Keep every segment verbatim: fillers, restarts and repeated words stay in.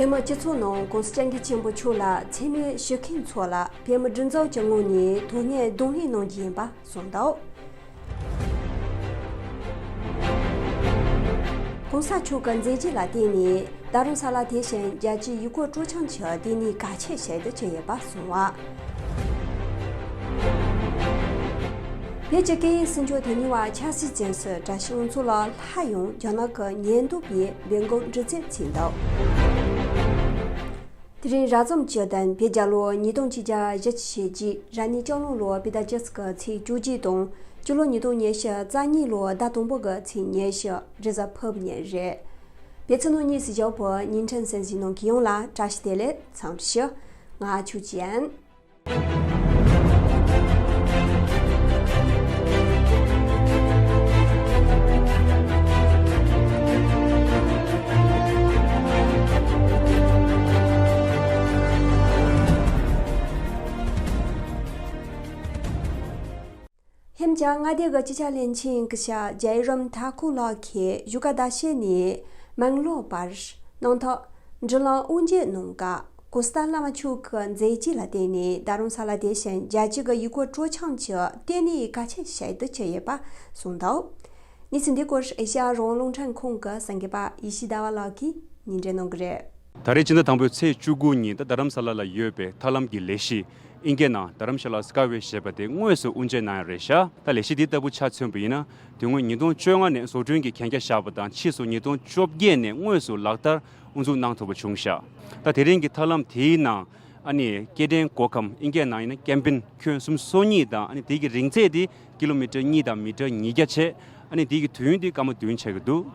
བོད་མི་སྤྱི་ཚོགས་ནང་༸གོང་ས་༸སྐྱབས་མགོན་ཆེན་པོ་མཆོག་ལ་མཚན་སྨད་ཞུ་མཁན་ཚོ་ལ་བོད་མི་སྒྲིག་འཛུགས་ཀྱི་ངོས་ནས་དོན་གཉེར་གདོང་ལེན་གནང་རྒྱུ་ཡིན་པ་གསུངས་འདུག༸གོང་ས་མཆོག་གི་མཛད་རྗེས་ལ་བརྟེན་ནས་རྡ་རམ་ས་ལ་དེ་བཞིན་རྒྱལ་སྤྱིའི་ཡུལ་སྐོར་སྤྲོ་འཆམ་གྱི་ལྟེ་གནས་གལ་ཆེ་ཞིག་ཏུ་གྱུར་ཡོད་པ་གསུངས་པ། བོད་ཀྱི་སྐད་ཡིག་སྲུང་སྐྱོབ་དོན་གཉེར་བ་ཆབ་སྲིད་བཙོན་ཟུར་བཀྲ་ཤིས་དབང་ཕྱུག་ལགས་སླར་ཡང་རྒྱ་ནག་གི་ཉེན་རྟོག་པས་སྦས་སྐུང་འདྲི་རྩད་བྱས་འདུག་དེ་རིང་རབ་བྱུང་བཅུ་བདུན་བོད་རྒྱལ་ལོ་ཉིས་སྟོང་ཆིག་བརྒྱ་བཞི་བཅུ་ཞེ་གཅིག་རབ་གནས་སྐྱོར་ལོ་ལོ་བོད་ཟླ་བཅུ་གཅིག་གི་ཚེས་བཅུ་གཅིག་དང་སྤྱི་ལོ་ཉིས་སྟོང་ཉི་ཤུ་རྩ་གཉིས་ལོ་ཟླ་དང་པོ་གི་ཚེས་ཉི་ཤུ་རེས་གཟའ་ཕུར་བུ་ཉིན་རེད། བོད་ཚེ་ནང་གཉིས་སུ་བཞག་པའི་བརྙན་འཕྲིན་གསན་གཟིགས་གནང་མཁན་ཡོངས་ལ་བཀྲ་ཤིས་བདེ་ལེགས་འཚམས་འདྲི་ཞུ། ང་ཆོས་ཅན། ལྷན་རྒྱས་མངའ་སྡེ་གི་སྤྱི་ཁྱབ་བློན་ཆེན་སྐུ་ཞབས་ཇའི་རམ་ཐ་ཀུར་ལགས་ཀྱིས་བཞུགས་སྒར་རྡ་ཤོད་ནས་མ་འོངས་པར་གནམ་ཐང་འགྲུལ་ལམ་དབུ་འབྱེད་གནང་སྐབས་༸གོང་ས་ལྷ་མཆོག་གི་མཛད་རྗེས་ལ་བརྟེན་ནས་རྡ་རམ་ས་ལ་དེ་བཞིན་རྒྱལ་སྤྱི་གི་ཡུལ་སྐོར་སྤྲོ་འཆམ་གྱི་ལྟེ་གནས་གལ་ཆེ་ཞིག་ཏུ་གྱུར་ཡོད་པ་གསུངས་འདུག་གནས་ཚུལ་འདི་སྐོར་ཨེ་ཤ་ཡ་རང་དབང་རླུང་འཕྲིན་ཁང་གི་གསར་འགོད་པ་ཡེ་ཤེས་ཟླ་བ་ལགས་ཀྱིས་སྙན་སྒྲོན་གནང་གི་རེད། ད་རེས་སྤྱི་ཟླ་དང་པོའི་ཚེས་བཅུ་དགུ་ཉིན་ད་རྡ་རམ་ས་ལ་ལ་ཡོད་པའི་ཐབས་ལམ་གྱི་ལས་གཞི་ཨིན་སྐད་ནང་Dharamshala Skyway ཞེས་པ་དེ་དངོས་སུ་དབུ་འབྱེད་གནང་ཡ་རེད་ཤག་ད་ལས་གཞི་འདི་ལྟ་བུ་ཆ་མཚོན་པ་ཡིན་ན་དེ་སྔོན་ཉིས་སྟོང་བཅོ་ལྔ་ནས་བཟོ་སྐྲུན་གྱི་གན་རྒྱ་བཞག་པ་དང་ཕྱིས་སུ་ཉིས་སྟོང་བཅོ་བརྒྱད་ནས་དངོས་སུ་ལག་བསྟར་དབུ་འཛུགས་གནང་ཐུབ་པ་བྱུང་ཤག་ད་དེ་རིང་གི་ཐབས་ལམ་དེའི་ནང་ཨ་ནི་སྐྱེལ་འདྲེན་སྒོ་ཁམས་ཨིན་སྐད་ནང་ཡིན་ན་ཀེམ་པིན་ཁྱོན་སུམ་ཅུ་སོ་གཉིས་དང་ཨ་ནི་དེ་གི་རིང་ཚད་དེ་ཀི་ལོ་མི་ཊར་གཉིས་དང་མི་ཊར་ཉིས་བརྒྱ་བྱས། ཨ་ནི་དེ་གི་དུས་ཡུན་དེ་སྐར་མ་བདུན་ཆགས་ཀྱི་འདུག་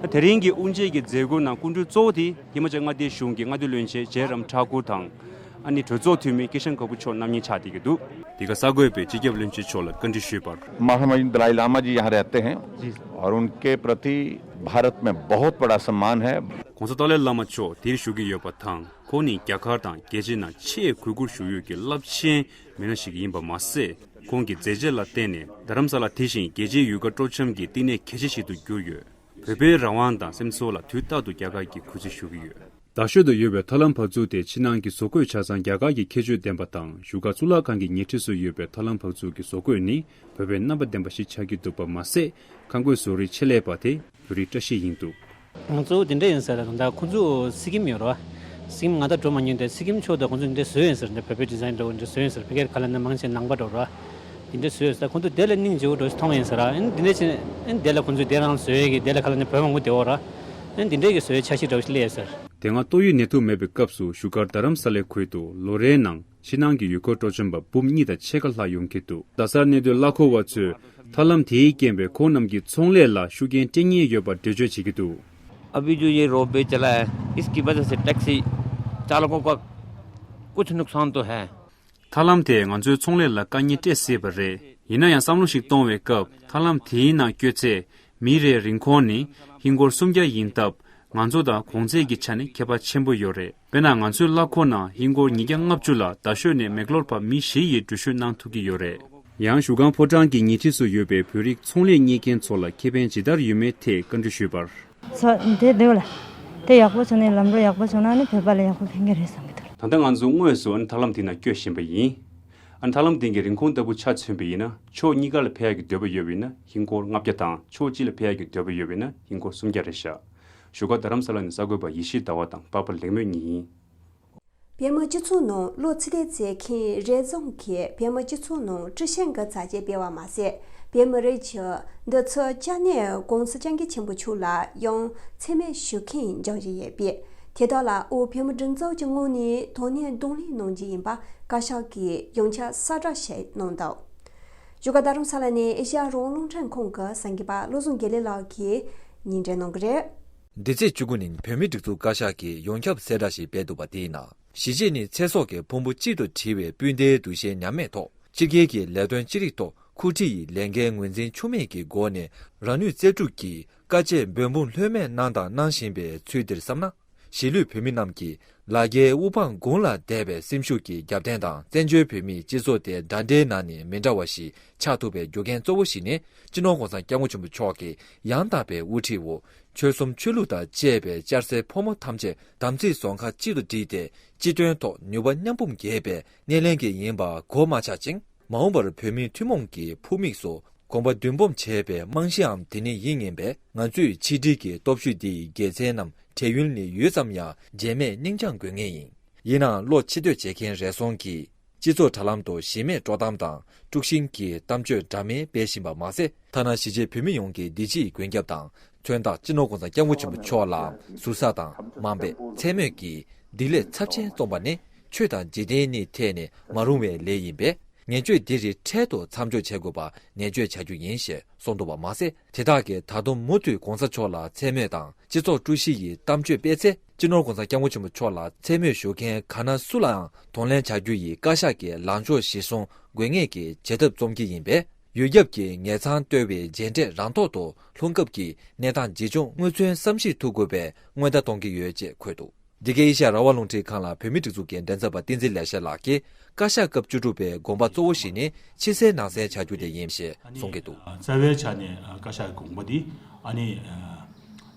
ད་དེ་རིང་གི་དབུ་འབྱེད་ཀྱི་མཛད་སྒོའི་ནང་སྐུ་མགྲོན་གཙོ་བོ་དེ་ཧི་མ་ཅལ་མངའ་སྡེའི་གཞུང་གི་མངའ་སྡེ་བློན་ཆེན་ཇའི་རམ་ཐ་ཀུར་དང་། ཨ་ནི་གྲོས་ཚོགས་འཐུས་མི་ཀེ་ཤན་གོ་པུ་མཆོག་རྣམ་གཉིས་ཆགས་བསྡད་ཀྱི་འདུག་དེ་ག་གསར་འགོད་པས་སྤྱི་ཁྱབ་བློན་ཆེན་མཆོག་ལ་བཀའ་འདྲི་ཞུས་པར། महामहिम दलाई लामा जी यहाँ रहते हैं जी। और उनके प्रति भारत में बहुत बड़ा सम्मान है। གོང་ས་ཏཱ་ལའི་བླ་མ་མཆོག་འདིར་བཞུགས་ཀྱི་ཡོད་པ་དང་ཁོང་ནི་རྒྱ་གར་དང་རྒྱལ་སྤྱི་ནང་ཆེས་གུས་བཀུར་ཞུ་ཡུལ་གྱི་རླབས་ཆེན་མི་སྣ་ཞིག་ཡིན་པ་མ་ཟད། ཁོང་གི་མཛད་རྗེས་ལ་བརྟེན་ནས་རྡ་རམ་ས་ལ་དེ་བཞིན་རྒྱལ་སྤྱིའི་ཡུལ་སྐོར་སྤྲོ་འཆམ་གྱི་བསྟི་གནས་གལ་ཆེ་ཞིག་ཏུ་གྱུར་ཡོད། བོད་པའི་རང་དབང་དང་སེམས་ཚོར་ལ་དུས་རྟག་ཏུ་རྒྱ་གར་གྱིས་གུས་བརྩི་ཞུ་གི་ཡོད། རྡ་ཤོད་དུ་ཡོད་པའི་ཐབས་ལམ་བག་ཚུགས་དེ་ཕྱི་ནང་གི་བཟོ་བཀོད་ཆ་ཚང་རྒྱ་གར་གྱི་ཁྱད་ཆོས་ལྡན་པ་དང་བཞུགས་སྒར་གཙུག་ལག་ཁང་གི་ཉེ་འཁྲིས་སུ་ཡོད་པའི་ཐབས་ལམ་བག་ཚུགས་ཀྱི་བཟོ་བཀོད་ནི་བོད་པའི་རྣམ་པ་ལྡན་པ་ཞིག་ཆགས་ཀྱི་འདུག་པ་མ་ཟད། ཁང་བཀོད་བཟོ་རིག་ཆེད་ལས་པ་དེ་བོད་རིགས་བཀྲ་ཤིས་ཡིན་འདུག་ང་ཚོ་དེ་འདྲ་ཡིན་ཟེར་ད་ཁོང་ཚོ་སི་ཀིམ་ཡོད་རེད་བ། སི་ཀིམ་ང་ད་འགྲོ་མ་མྱོང་དེ་སི་ཀིམ་ཕྱོགས་དེ་ཁོང་ཚོ་འདི་འདྲ་བཟོས་ཡོད་ཟེར་འདི་བོད་པའི་ཌི་ཛའིན་འདྲ་བོ་འདི་བཟོས་ཡོད་ཟེར་ཕ་གིར་ཁ་ལ་ནི་མང་ཆེ་ནང་པ་འགྲོ་རེད་བ། དེ་འདྲ་བཟོས་ཡོད་ཟེར་ད་ཁོང་ཚོ་དེ་ལ་སྙིང་རྗེ་བོ་འགྲོ་ཞིག་མཐོང་ཡིན་ཟེར་ར་ཨན་དེ་འདྲ་ཕྱིན་ཨན་དེ་ལ་ཁོང་ཚོ་དེ་རང་བཟོས་ཡོད་གི་དེ་ལ་ཁ་ལ་ནི་བོད་མང་པོ་དེ་འོ་ར་ཨན་དེ་འདྲ་གི་བཟོས་ཡོད་ཆ་ཤས་འགྲོ་ཞིག་ལས་ཡོད་ཟེར། དེ་སྔ་ཏོག་དབྱིབས་ནད་དུག་མེད་པའི་སྐབས་སུ་བཞུགས་སྒར་རྡ་རམ་ས་ལའི་ཁུལ་དུ་ལོ་རེའི་ནང་ཕྱི་ནང་གི་ཡུལ་སྐོར་སྤྲོ་འཆམ་པ་འབུམ་གཉིས་དང་ཕྱེད་ཀ་ལྷག་ཡོང་གི་འདུག་རྡ་སར་གནས་སྡོད་གླ་འཁོར་བ་ཚོས་ཐབས་ལམ་དེའི་རྐྱེན་པས་ཁོང་རྣམས་ཀྱི་ཚོང་ལས་ལ་ཤུགས་རྐྱེན་སྤྲད་ཉེན་ཡོད་པར་འགྲེལ་བརྗོད་བྱེད་ཀྱི་འདུག अभी जो ये रोपवे चला है, इसकी वजह से टैक्सी चालकों का कुछ नुकसान तो है। ཐབས་ལམ་དེས་ང་ཚོའི་ཚོང་ལས་ལ་དཀའ་ངལ་སྤྲད་སྲིད་པ་རེད། ཡིན་ན་ཡང་བསམ་བློ་ཞིག་གཏོང་བའི་སྐབས་ཐབས་ལམ་དེའི་ནང་བསྐྱོད་ཚེ་མི་རེའི་རིན་གོང་ནི་ཧིན་སྒོར་སུམ་བརྒྱ་ཡིན་སྟབས་ང་ཚོ་དང་གོང་ཚད་ཀྱི་ཆ་ནས་ཁྱད་པར་ཆེན་པོ་ཡོད་རེད། དཔེར་ན་ང་ཚོའི་གླ་འཁོར་ནང་ཧིན་སྒོར་ཉིས་བརྒྱ་ལྔ་བཅུ་ལ་རྡ་ཤོད་ནས་མེག་ལོར་བར་མི་བཞི་ཡིས་འགྲུལ་བཞུད་གནང་ཐུབ་ཀྱི་ཡོད་རེད། ཡང་བཞུགས་སྒར་ཕོ་བྲང་གི་ཉེ་འཁྲིས་སུ་ཡོད་པའི་བོད་རིགས་ཚོང་ལས་གཉེར་མཁན་ཚོ་ལ་ཁེ་ཕན་ཇི་ལྟར་ཡོད་མེད་ཐད་བཀའ་འདྲི་ཞུས་པར། ཚོ་དེ་འདོད་ལ། དེ་ཡག་པོ་བྱུང་ནས་ལམ་འགྲོ་ཡག་པོ་བྱུང་ན་ནི་བོད་པ་ལ་ཡག་པོ་ཕན་གྱི་རེད་བསམ་གྱི་འདུག་ད་ལྟ་ང་ཚོ་དངོས་སུ་ཨ་ནི་ཐབས་ལམ་དེ་ནང་བསྐྱོད་བཞིན་པ་ཡིན། ཨ་ནི་ཐབས་ལམ་དེ་གི་རིན་གོང་ལྟ་བུ་ཆ་མཚོན་པ་ཡིན་ན་ཕྱོགས་གཉིས་ཀ་ལ་ཕེབས་ཡག་གི་འདོད་པ་ཡོད་པ་ཡིན་ན་ཧིན་སྒོར་ལྔ་བརྒྱ་དང་ཕྱོགས་གཅིག་ལ་ཕེབས་ཡག་གི་འདོད་པ་ཡོད་པ་ཡིན་ན་ཧིན་སྒོར་སུམ་བརྒྱ་རེད་ཤག་བཞུགས་སྒར་རྡ་རམ་ས་ལ་ནས་གསར་འགོད་པ་ཡེ་ཤེས་ཟླ་བ་དང་པགས་པ་ལེགས་མོས་གཉིས་ཡིན། བོད་མི་སྤྱི་ཚོགས་ནང་བློ་ཚོད་ལྟ་བྱེད་མཁན་རེ་ཟུང་གིས་བོད་མི་སྤྱི་ཚོགས་ནང་དཀྲུག་ཤིང་གི་བྱ་སྤྱོད་སྤེལ་བ་མ་ཟད། བོད་མི་རིགས་ཀྱི་འདོད་ཚུལ་ཅི་ནས་༸གོང་ས་༸སྐྱབས་མགོན་ཆེན་པོ་མཆོག་ལ་ཡང་མཚན་སྨད་ཞུ་མཁན་འབྱུང་བཞིན་ཡོད་པས། དེ་དག་ལ་དབུས་བོད་མི་སྒྲིག་འཛུགས་ཀྱི་ངོས་ནས་དོན་གཉེར་གདོང་ལེན་གནང་རྒྱུ་ཡིན་པ་བཀའ་ཤག་གིས་ཡང་བསྐྱར་གསལ་བསྒྲགས་ཤིག་གནང་འདུག་བཞུགས་སྒར་རྡ་རམ་ས་ལ་ནས་ཨེ་ཤ་ཡ་རང་དབང་རླུང་འཕྲིན་ཁང་གི་གསར་འགོད་པ་བློ་བཟང་དགེ་ལེགས་ལགས་ཀྱིས་སྙན་སྒྲོན་གནང་གི་རེད། འདི་ཚེས་བཅུ་དགུ་ཉིན་བོད་མིའི་སྒྲིག་འཛུགས་བཀའ་ཤག་གིས་ཡོངས་ཁྱབ་གསལ་བསྒྲགས་ཤིག་སྤེལ་འདུག་པ་དེའི་ནང་། གཞིས་བྱེས་ནི་ཚེ་སྲོག་གི་ཕུང་པོ་གཅིག་ཏུ་དྲིལ་བའི་སྤུན་ཟླའི་འདུ་ཤེས་ཉམས་མེད་ཐོག་ཕྱི་རྒྱལ་གྱི་ལས་དོན་ཅི་རིགས་ཐོག་ཁུ་ཁྲི་ཡི་ལས་འགན་ངོས་འཛིན་འཁྱོག་མེད་ཀྱི་སྒོ་ནས་རང་ནུས་རྩལ་སྤྲུགས་ཀྱིས་དཀའ་སྤྱད་འབད་འབུངས་ལྷོད་མེད་གནང་དང་གནང་བཞིན་པའི་ཚུལ་འདིར་བསམ་ན། གཞིས་ལུས་བོད་མི་རྣམས་ཀྱིས་ལ་རྒྱའི་དབུ་འཕང་དགུང་ལ་བསྡད་པའི་སེམས་ཤུགས་ཀྱི་རྒྱབ་རྟེན་དང་། བཙན་བྱོལ་བོད་མིའི་སྤྱི་ཚོགས་དེ་འདྲ་འདྲའི་ནང་ནས་མི་འདྲ་བ་ཞིག་ཆགས་ཐུབ་པའི་རྒྱུ་རྐྱེན་གཙོ་བོ་ཞིག་ནི། སྤྱི་ནོར་གོང་ས་སྐྱབས་མགོན་ཆེན་པོ་མཆོག་གི་ཡང་དག་པའི་དབུ་ཁྲིད་འོག་ཆོལ་གསུམ་ཆོས་ལུགས་དང་བཅས་པའི་སྐྱ་སེར་ཕོ་མོ་ཐམས་ཅད་དམ་ཚིག་ཟོང་ཁ་གཅིག་ཏུ་བསྒྲིལ་ཏེ། སྤྱི་དོན་ཐོག་ནུས་པ་མཉམ་སྤུངས་རྒྱས་པའི་སྣེ་ལེན་གྱི་ཡིན་པ་གོ་མ་ཆག་ཅིང་། མ་འོངས་པར་བོད་མིའི་ཐུན་མོང་གི་ཕུགས་དམིགས་སུ་གོམ་པ་མདུན་སྤོམ་བྱེད་པའི་རྨང་གཞིའམ་དེ་ནི་ཡིན་ངེས་པས། ང་ཚོས་ཆིག་སྒྲིལ་གྱི་སྟོབས་ཤུགས་འདིའི་དགེ་མཚན་རྣམས་བགྲེས་ཡོལ་ནས་ཡུད་ཙམ་ཡང་བརྗེད་མེད་སྙིང་བཅངས་དགོས་ངེས་ཡིན། ཡིན་ནའང་བློ་ཕྱི་བསྟོད་བྱེད་མཁན་རེ་ཟུང་གིས་སྤྱི་ཚོགས་དྲ་ལམ་དུ་གཞི་མེད་དཀྲོག་གཏམ་དང་དཀྲུག་ཤིང་གི་གཏམ་བརྗོད་འདྲ་མིན་སྤེལ་བཞིན་པ་མ་ཟད། ཐ་ན་གཞིས་བྱེས་བོད་མི་ཡོངས་ཀྱི་བདེ་སྐྱིད་མགོན་སྐྱབས་དང་། མཚོན་རྟགས་སྤྱི་ནོར་གོང་ས་སྐྱབས་མགོན་ཆེན་པོ་མཆོག་ལའང་ཟུར་ཟ་དང་དམའ་འབེབས་མཚན་སྨོད་ཀྱིས་སྡིག་ལས་ཚབས་ཆེན་བརྩམས་པ་ནི་ཆོས་དང་འཇིག་རྟེན་གཉིས་ཐད་ནས་མ་རུང་བའི་ལས་ཡིན་པས། ངན་སྤྱོད་འདི་རིགས་འཕྲལ་དུ་མཚམས་འཇོག་བྱེད་དགོས་པ་ནན་བརྗོད་བྱ་རྒྱུ་ཡིན་ཞེས་གསུངས་འདུག་པ་མ་ཟད། དེ་དག་གིས་ད་དུང་མུ་མཐུད་གོང་ས་མཆོག་ལ་མཚན་སྨོད་དང་སྤྱི་ཚོགས་དཀྲུག་ཤིང་ཡི་གཏམ་བརྗོད་སྤེལ་ཚེ། སྤྱི་ནོར་གོང་ས་སྐྱབས་མགོན་ཆེན་པོ་མཆོག་ལ་མཚན་སྨོད་ཞུ་མཁན་ག་ན་སུ་ལའང་གདོང་ལེན་བྱ་རྒྱུ་ཡི་བཀའ་ཤག་གི་ལངས་ཕྱོགས་གཞིར་བཟུང་དགོས་ངེས་ཀྱི་བྱེད་ཐབས་རྩོམ་གྱི་ཡིན་པས། ཡོད་རྒྱབ་ཀྱི་ངེད་ཚང་བསྟོད་པའི་རྗེས་འབྲས་རང་ཐོག་ཏུ་ལྷུང་སྐབས་ཀྱི་གནས་སྟངས་ཇི་བྱུང་དངོས་མཚོན་བསམ་ཤེས་ཐུབ་དགོས་པའི་སྔོན་བརྡ་གཏོང་གི་ཡོད་ཅེས་འཁོད་འདུག། འདི་གའི་ཨེ་ཤ་ཡ་རང་དབང་རླུང་འཕྲིན་ཁང་ལ་བོད་མིའི་སྒྲིག་འཛུགས་ཀྱི་མགྲིན་ཚབ་པ་བསྟན་འཛིན་ལེགས་བཤད་ལགས་ཀྱིས་བཀའ་ཤག་སྐབས་བཅུ་དྲུག་པའི་དགོངས་པ་གཙོ་བོ་ཞིག་ནི་ཕྱི་གསལ་ནང་གསལ་བྱ་རྒྱུ་དེ་ཡིན་ཞེས་གསུང་གི་འདུག། རྩ་བའི་ཆ་ནས་བཀའ་ཤག་གི་དགོངས་པ་འདི་ཨ་ནི་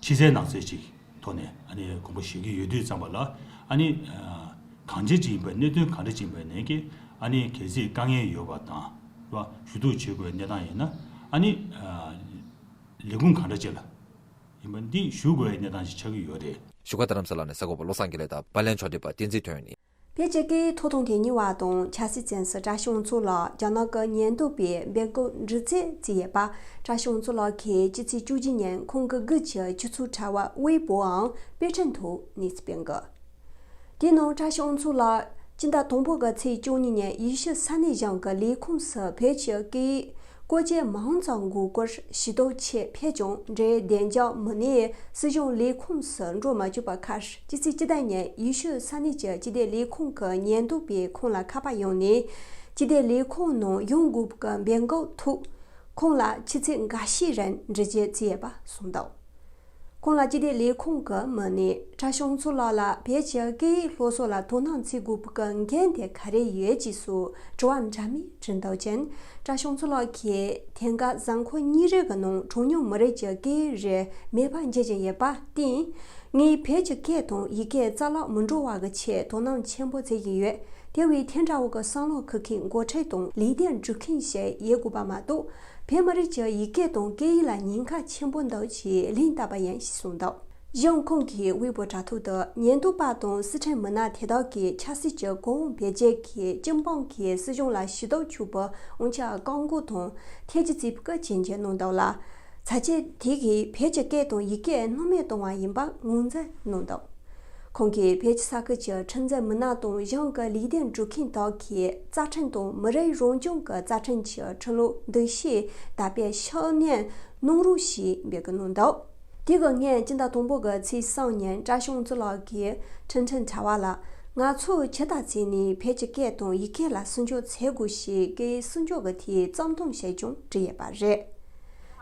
ཕྱི་གསལ་ནང་གསལ་ཅིག་ཐོག་ནས་ཨ་ནི་དགོངས་པ་ཞུ་གི་ཡོད་དུས་ཙམ་པ་ལ། ཨ་ནི་གང་ཅི་ཅིག་ཡིན་པའི་གནད་དོན་གང་འདྲ་ཅིག་ཡིན་པའི་ནས་ཀྱི་ཨ་ནི་གལ་སྲིད་དཀའ་ངལ་ཡོད་པ་དང་ར་ཞུ་གཏུག་བྱེད་དགོས་གནས་སྟངས་ཡིན་ན། ཨ་ནི་ལས་ཁུངས་གང་འདྲ་ཅིག་ལ་ཡིན་པ་འདི་ཞུ་དགོས་གནས་སྟངས་ཤིག་ཆགས་ཀྱི་ཡོད་རེད། བཞུགས་སྒར་རྡ་རམ་ས་ལ་ནས་གསར་འགོད་པ་བློ་བཟང་དགེ་ལེགས་དང་པར་ལེན་ཕྱོགས་སྒྲིག་པ་བསྟན་འཛིན་ཐོན་ནི། བོད་ཀྱི་སྐད་ཡིག་ཐོབ་ཐང་དེ་གཉིས་པ་དང་ཆབ་སྲིད་བཙོན་ཟུར་བཀྲ་ཤིས་དབང་ཕྱུག་ལགས་རྒྱ་ནག་གི་ཉེན་རྟོག་པས་སྦས་སྐུང་འདྲི་རྩད་བྱས་ཡོད་པ། བཀྲ་ཤིས་དབང་ཕྱུག་ལགས་ཀྱིས་ཕྱི་ཚེས་བཅུ་གཅིག་ཉིན་ཁོང་གི་སྒེར་གྱི་སྤྱི་ཚོགས་དྲ་བ་ཝེ་པོའམ་པེ་ཁྲིན་ཐོག་གནས་ཚུལ་སྤེལ་འདུག། དེའི་ནང་བཀྲ་ཤིས་དབང་ཕྱུག་ལགས་སྤྱི་ཟླ་དང་པོ་གི་ཚེས་བཅུ་གཉིས་ཉིན་ཡེ་ཤུ་ས་གནས་གཞུང་གི་ལས་ཁུངས་སུ་བོད་ཀྱི་སྐད་ཡིག་བཀོལ་སྤྱོད་མང་ཙམ་དགོས་སྐོར་ཞུ་གཏུག་ཆེད་ཕེབས་ཀྱང་འབྲེལ་བདེ་འཇགས་མི་སྣས་སྲིད་གཞུང་ལས་ཁུངས་སུ་འགྲོ་མ་བཅུག་པའི་ཁར། ཕྱི་ཚེས་བཅུ་བདུན་ཉིན་ཡེ་ཤུ་ས་གནས་ཀྱི་སྤྱི་བདེ་ལས་ཁུངས་ཀྱི་ཉེན་རྟོག་པས་ཁོང་ལ་ཁ་པར་ཡོང་ནས། སྤྱི་བདེ་ལས་ཁུངས་ནང་ཡོང་དགོས་པའི་འབོད་འགུག་ཐོག་ཁོང་ལ་ཕྱི་ཚེས་འགའ་ཤས་རིང་འདྲི་རྩད་བྱས་ཡོད་པ་གསུངས་འདུག། ཁོང་ལ་སྤྱི་བདེ་ལས་ཁུངས་ཀྱི་མི་སྣས་བཀྲ་ཤིས་དབང་ཕྱུག་ལགས་ལ་བོད་ཀྱི་སྐད་ཡིག་སློབ་གསོ་ལ་དོ་སྣང་བྱེད་དགོས་པའི་འགན་དེ་ག་རེ་ཡོད་ཅེས་སོགས་དྲི་བ་འདྲ་མིན་དྲིས་འདུག་ཅིང་། བཀྲ་ཤིས་དབང་ཕྱུག་ལགས་ཀྱིས་དེང་སྐབས་གཟའ་འཁོར་གཉིས་རེ་གི་ནང་གྲངས་ཉུང་མི་རིགས་ཀྱི་སྐད་ཡིག་རེ་མེད་པ་བྱེད་བཞིན་ཡོད་པར་བརྟེན། ངས་བོད་ཀྱི་སྐད་དང་ཡི་གེ་རྩ་བརླག་མི་འགྲོ་བ་གི་ཆེད་དོ་སྣང་ཆེན་པོ་བྱེད་ཀྱི་ཡོད། དེ་བས་དེ་འདྲ་བོ་གི་བསམ་བློ་འཁོར་མཁན་འགོ་ཁྲིད་དང་ལས་དོན་སྒྲུབ་མཁན་ཞིག་ཡོད་དགོས་པ་མ་གཏོགས། བོད་མི་རིགས་ཀྱི་ཡི་གེ་དང་སྐད་ཡིག་ལ་ཉེན་ཁ་ཆེན་པོ་འདུག་ཅེས་ལན་བཏབ་པ་ཡིན་ཞེས་གསུངས་འདུག། གཞུང་ཁོང་གིས་ཝེ་པོ་དྲ་ཐོག་ཏུ་ཉེན་རྟོག་པ་དང་སི་ཁྲོན་མི་སྣ་དེ་དག་གིས་ཆབ་སྲིད་ཀྱི་གོ་འོག་འབེབས་རྒྱུ་གི་སྤྱི་འབངས་ཀྱིས་སྲིད་གཞུང་ལ་ཞུ་གཏུག་ཆོག་པའི་དབང་ཆ་བཀག་འགོག་དང་ཐེལ་ཙེ་ཙེ་པིག་བྱེད་འཇོག་གནང་འདུག་ལ། ཚ་ཆེ་དེ་གིས་བོད་ཀྱི་སྐད་དང་ཡི་གེ་སྣང་མེད་གཏོང་བ་ཡིན་པ་ངོས་འཛིན་གནང་འདུག། ཁོང་གིས་བོད་ཀྱི་ས་ཁུལ་གྱི་ཁྲིམས་འཛིན་མི་སྣ་དང་གཞུང་གི་ལས་དོན་སྒྲུབ་མཁན་དག་གིས་རྩ་ཁྲིམས་དང་མི་རིགས་རང་སྐྱོང་གི་རྩ་ཁྲིམས་ཀྱི་ཁྲིམས་ལུགས་འདུ་ཤེས་དར་སྤེལ་ཤུགས་སྣོན་གནང་རོགས་ཞེས་འབོད་སྐུལ་གནང་འདུག། དེ་གི་སྔོན་སྤྱི་ཟླ་དང་པོ་གི་ཚེས་གསུམ་ཉིན་བཀྲ་ཤིས་དབང་ཕྱུག་ལགས་ཀྱིས་ཁྲིན་ཁྲིན་དྲ་བ་ལ། ང་ཚོས་ཇི་ལྟར་བྱས་ནས་བོད་ཀྱི་སྐད་དང་ཡི་གེ་ལ་སྲུང་སྐྱོབ་བྱེད་དགོས་ཞེས་སྐད་ཡིག་སྲུང་སྐྱོབ་ཀྱི་ཐད་བརྩམས་གཏམ་ཞིག་ཀྱང་བྲིས་ཡོད་པ་རེད།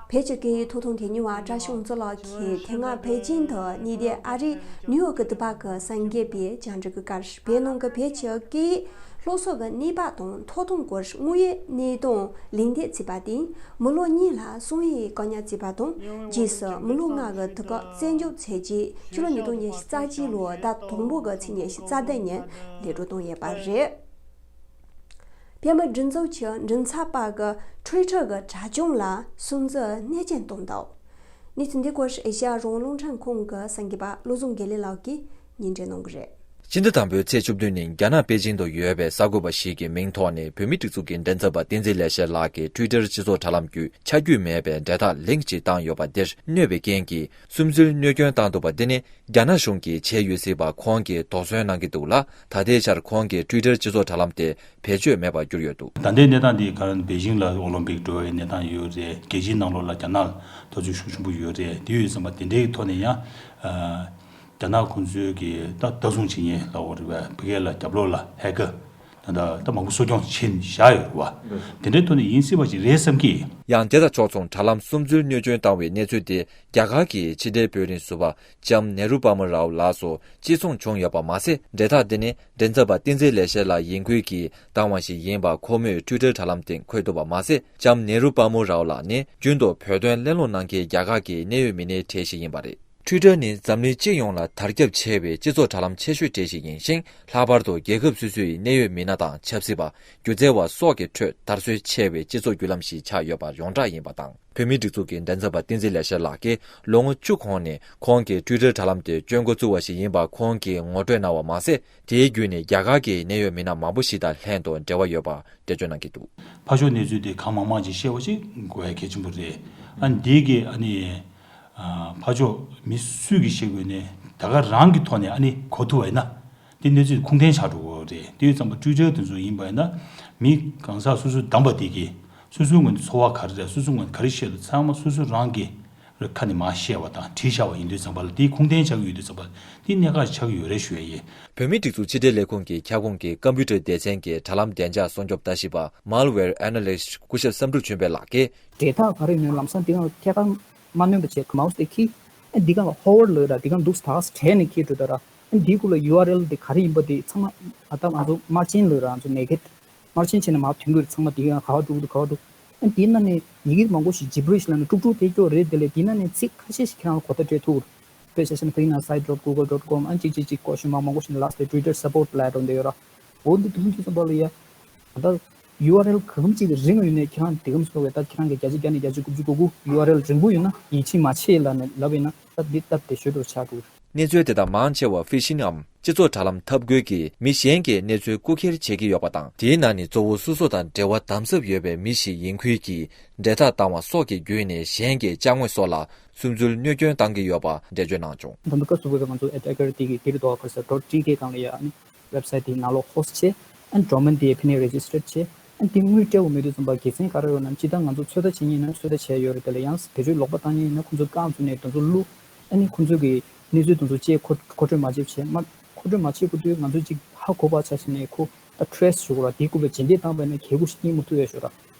བོད་ཀྱི་སྐད་ཡིག་ཐོབ་ཐང་དེ་ཉུང་བ་བཀྲ་ཤིས་དབང་ཕྱུག་ལགས་ཀྱིས་དེ་སྔ་པེ་ཅིང་དུ་གནས་སྡོད་ཨ་རིའི་ནིའུ་ཡོག་གི་འདུས་པ་གི་གསར་འགོད་པས་བཅར་འདྲི་གི་སྐབས། བོད་ནང་གི་བོད་ཀྱི་སྐད་ཡིག་སློབ་གསོ་གི་གནས་བབ་དང་ཐོབ་ཐང་སྐོར་དངོས་ཡོད་གནས་སྟངས་ལན་འདེབས་བྱས་པ་དང་། མི་ལོ་གཉིས་ལ་གསང་བའི་བཀག་ཉར་བྱས་པ་དང་། རྗེས་སུ་མི་ལོ་ལྔ་གི་དུས་བཀག་བཙན་འཇོག་བྱས་རྗེས་ཕྱི་ལོ་ཉིས་སྟོང་ཉི་ཤུ་རྩ་གཅིག་ལོའི་ཟླ་དང་པོ་གི་ཚེས་ཉི་ཤུ་རྩ་བདུན་ཉིན་ལས་འགྲོ་བཏང་ཡོད་པ་རེད། བོད་མིའི་སྒྲིག་འཛུགས་ཀྱི་མགྲིན་ཚབ་པ་གི་ཊུའི་ཊར་གི་དྲ་རྒྱུན་ལ་སྲུང་བརྩི་གནོད་སྐྱོན་བཏང་འདུག། གནས་ཚུལ་འདི་སྐོར་ཨེ་ཤ་ཡ་རང་དབང་རླུང་འཕྲིན་ཁང་གི་གསར་འགོད་པ་བློ་བཟང་དགེ་ལེགས་ལགས་ཀྱིས་སྙན་སྒྲོན་གནང་གི་རེད། སྤྱི་ཟླ་དང་པོའི་ཚེས་བཅུ་བདུན་ཉིན་རྒྱ་ནག་པེ་ཅིང་དུ་ཡོད་པའི་གསར་འགོད་པ་ཞིག་གི་མིང་ཐོག་ནས་བོད་མིའི་སྒྲིག་འཛུགས་ཀྱི་མགྲིན་ཚབ་པ་བསྟན་འཛིན་ལེགས་བཤད་ལགས་ཀྱིས་ཊུའི་ཊར་སྤྱི་ཚོགས་དྲ་ལམ་བརྒྱུད་ཆ་རྒྱུས་མེད་པའི་འབྲེལ་ཐག་ལིང་ཀི་ཞིག་བཏང་ཡོད་པ་འདིར་གནོད་པའི་རྐྱེན་གྱིས་སུན་གཙེར་གནོད་སྐྱོན་བཏང་འདུག་པ་འདི་ནི། རྒྱ་ནག་གཞུང་གིས་བྱས་ཡོད་སྲིད་པ་ཁོང་གིས་དོགས་ཟོན་གནང་གི་འདུག་ལ། ད་ལྟའི་ཆར་ཁོང་གི་ཊུའི་ཊར་སྤྱི་ཚོགས་དྲ་ལམ་དེ་བེད་སྤྱོད་མེད་པར་གྱུར་ཡོད་འདུག། ད་ལྟའི་གནས་སྟངས་འདི་ག་རེ་ན། པེ་ཅིང་ལ་ཨོ་ལིམ་པིག་འགྲོ་བའི་གནས་སྟངས་ཡོད་རེད། རྒྱལ་སྤྱིའི་ནང་ལོགས་ལ་རྒྱ་ནག་ཐུགས་ཚོད་ཤུགས་ཆེན་པོ་ཡོད་རེད། དེ་ཡོད་ཙམ་པ་དེ་འདྲའི་ཐོག་ནས་ཡང་རྒྱ་ནག་ཁོང་ཚོའི་གི་ད་ལྟ་སྲུང་བྱེད་མཁན་ལབ་དགོས་རེད་པས། ཕ་གི་ལ་རྒྱབ་ལོགས་ལ་ཧེ་ཀར་ ད་ད་མང་པོ་གསོ་སྐྱོང་བྱས་བཞག་ཡོད་རེད་བ། དེ་འདྲའི་ཐོག་ནས་ཡིན་སྲིད་པ་ཅིག་རེད་བསམ་གི། ཡང་དེ་དང་ཕྱོགས་མཚུངས་དྲ་ལམ་སུམ་འཛུལ་གནོད་སྐྱོན་བཏང་བའི་གནས་ཚུལ་དེ་རྒྱ་གར་གྱི་ཕྱི་འབྲེལ་བོད་རིགས་ཟུར་པ་ལྕམ་ནེ་རུ་པ་མོ་རའོ་ལགས་སུ་གཅིག་མཚུངས་བྱུང་ཡོད་པ་མ་ཟད། འབྲེལ་ཐག་འདི་ནི་མགྲིན་ཚབ་པ་བསྟན་འཛིན་ལེགས་བཤད་ལགས་ཡིན་ཁུལ་གྱིས་བཏང་བ་ཞིག་ཡིན་པ་ཁོ་མོས་ཊུའི་ཊར་དྲ་ལམ་སྟེང་འཁོད་འདུག་པ་མ་ཟད། ལྕམ་ནེ་རུ་པ་མོ་རའོ་ལགས་ནི་རྒྱུན་དུ་བོད་དོན་གླེང་སློང་གནང་མཁན་རྒྱ་གར་གྱི་གནད་ཡོད་མི་སྣའི་གྲས་ཤིག་ཡིན་པ་རེད། ཊུའི་ཊར་ནི་འཛམ་གླིང་སྤྱི་ཡོངས་ལ་དར་ཁྱབ་ཆེ་བའི་སྤྱི་ཚོགས་དྲ་ལམ་ཆེ་ཤོས་གྲས་ཤིག་ཡིན་ཞིང་། ལྷག་པར་དུ་རྒྱལ་ཁབ་སོ་སོའི་གནད་ཡོད་མི་སྣ་དང་ཆབ་སྲིད་པ། སྒྱུ་རྩལ་བ་སོགས་ཀྱི་ཁྲོད་དར་སྲོལ་ཆེ་བའི་སྤྱི་ཚོགས་བརྒྱུད་ལམ་ཞིག་ཆགས་ཡོད་པ་ཡོངས་གྲགས་ཡིན་པ་དང་། བོད་མིའི་སྒྲིག་འཛུགས་ཀྱི་མགྲིན་ཚབ་པ་བསྟན་འཛིན་ལེགས་བཤད་ལགས་ཀྱིས་ལོ་ངོ་བཅུ་གོང་ནས་ཁོང་གི་ཊུའི་ཊར་དྲ་ལམ་དེ་སྤྱོད་འགོ་བཙུགས་པ་ཞིག་ཡིན་པ་ཁོང་གིས་ངོ་སྤྲོད་གནང་བ་མ་ཟད། དེའི་བརྒྱུད་ནས་རྒྱ་གར་གྱི་གནད་ཡོད་མི་སྣ་མང་པོ་ཞིག་དང་ལྷན་དུ་འབྲེལ་བ་ཡོད་པ་འགྲེལ་བརྗོད་གནང་གི་འདུག། ཕར་ཕྱོགས་གནས་ཚུལ་དེ་གང་མང་མང་ཅིག་བཤད་པ་ཅིག་དགོས་ཡ་གལ་ཆེན་པོ་རེད། ཨ་ནི་འདི་གི་ཨ་ནི། ཨ་ཕར་ཕྱོགས་མི་སུས་ཀྱིས་བཤད་དགོས་ནས་ད་ག་རང་གི་ཐོག་ནས་ཨ་ནི་གོ་ཐུབ་པ་ཡིན་ན། དེ་གནས་ཚུལ་ཁུངས་ལྡན་ཆགས་འགྲོ་གི་རེད། དེ་ཡོད་ཙམ་པ་ཊུའི་ཊར་དེ་ཚོ་ཡིན་པ་ཡིན་ན། མི་གང་ཟག་སོ་སོའི་བདམས་པ་དེ་གིས་སོ་སོའི་ངོས་ནས་ཚོར་བ་ག་རེ་རེད། སོ་སོའི་ངོས་ནས་ག་རེ་བཤད་འདུག། ཚང་མ་སོ་སོ་རང་གི་རེ་ཁ་ནས་མར་བཤད་པ་དང་བྲིས་བཞག་པ་ཡིན་དུས་ཙམ་པ་ལ་དེ་ཁུངས་ལྡན་ཆགས་ཀྱི་ཡོད་དུས་ཙམ་པ་ལ་དེ་གནད་འགག་ཆགས་ཀྱི་ཡོད་རེད་ཞུ་ཡ་ཡིན། བོད་མིའི་སྒྲིག་འཛུགས་ཕྱི་དྲིལ་ལས་ཁུངས་ཀྱི་ཁྱབ་ཁོངས་ཀྱི་ཀམ་པུ་ཊར་སྡེ་ཚན་གྱི་དྲ་ལམ་བདེ་འཇགས་སྲུང་སྐྱོབ་ལྟ་ཞིབ་པ་Malware Analyst སྐུ་ཞབས་བསམ་གྲུབ་ཆོས་འཕེལ་ལགས་ཀྱིས། ཌེ་ཊ་ག་རེ་ཡིན་ནའི་ལམ་སང་དེ་གང་ལ་ཐད་ཀར་མ་གནོན་པ་བྱས། མའོ་སི་དེ་ཁྱེར། ཨ་འདི་གང་ལ་ཧོ་ཝར་ལོས་ར་དེ་གང་འདུག་ཐག་བྲལ་ནས་ཁྱེར་འགྲོ་ད་ར། ཨ་འདི་གུ་ལ་ཡུ་ཨར་ཨེལ་དེ་ག་རེ་ཡིན་པ་དེ་ཚང་མ་ཨ་ད་ང་ཚོ་དམར་ཆེན་ལོས་ར། ང་ཚོ་ནེ་ཀེ་ཌི་དམར་ཆེན་བྱས་ནས་མར་ཐོན་གྱི་རེད། ཚང་མ་དེ་གང་ག་བ་འགྲོ་གི་འདུག་ག་བ་འགྲོ། ཨ་དེ་ནང་ནས་ཡི་གེ་མང་པོ་ཞིག་ཇི་བྷི་རིཤ་ལབ་ནས་དཀྲུག་དཀྲུག་དེ་སྐྱོ་རེད། དེ་ལས་དེ་ནང་ནས་ཚིག་ཁ་ཤས་ཤིག་ཁྱེད་རང་ལ་གོ་བརྡ་སྤྲད་ཐུབ་རེད། དཔེ་ཆ་བཞག་ན་ཕ་གི་ནང་site dot google dot com ཨ་ཅིག་ཅིག་ཅིག་སྐོར་ཞིག་མ་མང་པོ་ཞིག་ནས་ལགས་སེ་ཊུའི་ཊར་སཔོརཊ་ལབ་འགྲོ་འདི་ཡོད་ར། འོ་འདི་དུས་ཚོད་ཙམ་པ་ལ་ཡ། ད་ཡུ་ཨར་ཨེལ་གང་ཅིག་རིང་ཡོད་ནས་ཁྱེད་རང་དེ་གམ་སོ་བས་ད་ཁྱེད་རང་གི་བརྒྱ་ཆ་བརྒྱ་ནས་བརྒྱད་ཅུ་དགུ་བཅུ་གོ་དགུ་ཡུ་ཨར་ཨེལ་རིང་པོ་ཡོད་ན་ཡིད་ཆེས་མ་བྱེད་ལབ་ནས་ལབ་ཡིན་ན་ད་འདི་སྟབས་བདེ་ཤོས་འདྲ་ཆགས་འདུག། གནས་ཚུལ་དེ་དག་མང་ཆེ་བ་ཕི་ཤིང་ངམ་སྤྱི་ཚོགས་དྲ་ལམ་འཐབ་རྒོལ་གྱིས་མི་གཞན་གྱི་གནས་ཚུལ་རྐུ་འཁྱེར་བྱེད་ཀྱི་ཡོད་པ་དང་། དེའི་ནང་ནས་གཙོ་བོ་སོ་སོ་དང་འབྲེལ་བ་དམ་ཟབ་ཡོད་པའི་མི་ཞིག་ཡིན་ཁུལ་གྱིས་འབྲེལ་ཐག་བཏང་བ་སོགས་ཀྱི་བརྒྱུད་ནས་གཞན་གྱི་ཅ་དངོས་སོགས་ལ་སུམ་འཛུལ་གནོད་སྐྱོན་བཏང་གི་ཡོད་པ་འགྲེལ་བརྗོད་གནང་བྱུང་། ད་ལྟ་སྐབས་སུ་བབས་པའི་ང་ཚོ་ཨེ་ཊེ་ཀར་དེ་གི་དེ་རུ་དོ་ཁར་ས་dot T K སྒང་ལ་ཡ་ཨ་ནི། ཝེབ་སའིཊ་དེའི་ནང་ལོགས་ཧོ་སི་ཊི་བྱས། ཨན་ཌོ་མེན་དེ་ཕི་ནས་རེ་ཇི་སི་ཊར་བྱས། ཨན་དེ་དངུལ་སྤྲད་དགོས་མེད་དུས་ཙམ་པ་དགེ་མཚན་ག་རེ་ཡོད་ན། སྤྱིར་བཏང་ང་ཚོ་ཚོད་ལྟ་བྱེད་མཁན་ཡིན་ན་ཚོད་ལྟ་བྱས་ཡོད་རེད། དེ་ལ་ཡང་བེད་སྤྱོད་ལོག་པ་བཏང་མཁན་ཡིན་ན་ཁོང་ཚོ་རྐང་བཙུགས་ནས་དེ་ཚོ་བླུགས། ཨ་ནི་ཁོང་ཚོ་གི་གནས་ཚུལ་དེ་ཚོ་བཅས་མཁོ་མཁོ་སྤྲོད་མ་བྱེད་བྱས་མ་མཁོ་སྤྲོད་མ་བྱེད་དགོས་དུས་ང་ཚོ་ཅིག་ཧ་གོ་བ་ཆ་བཞག་ནས་ཁོ་ད་ཊེ་རེ་སི་བྱེད་དགོས་ར། དེའི་སྐོར་ལ་རྗེས་འདེད་བཏང་པ་ཡིན་ན་གལ་ཁུ་ཞིག་རྙེད་མ་ཐུབ་ཡ་ཞོར་ར།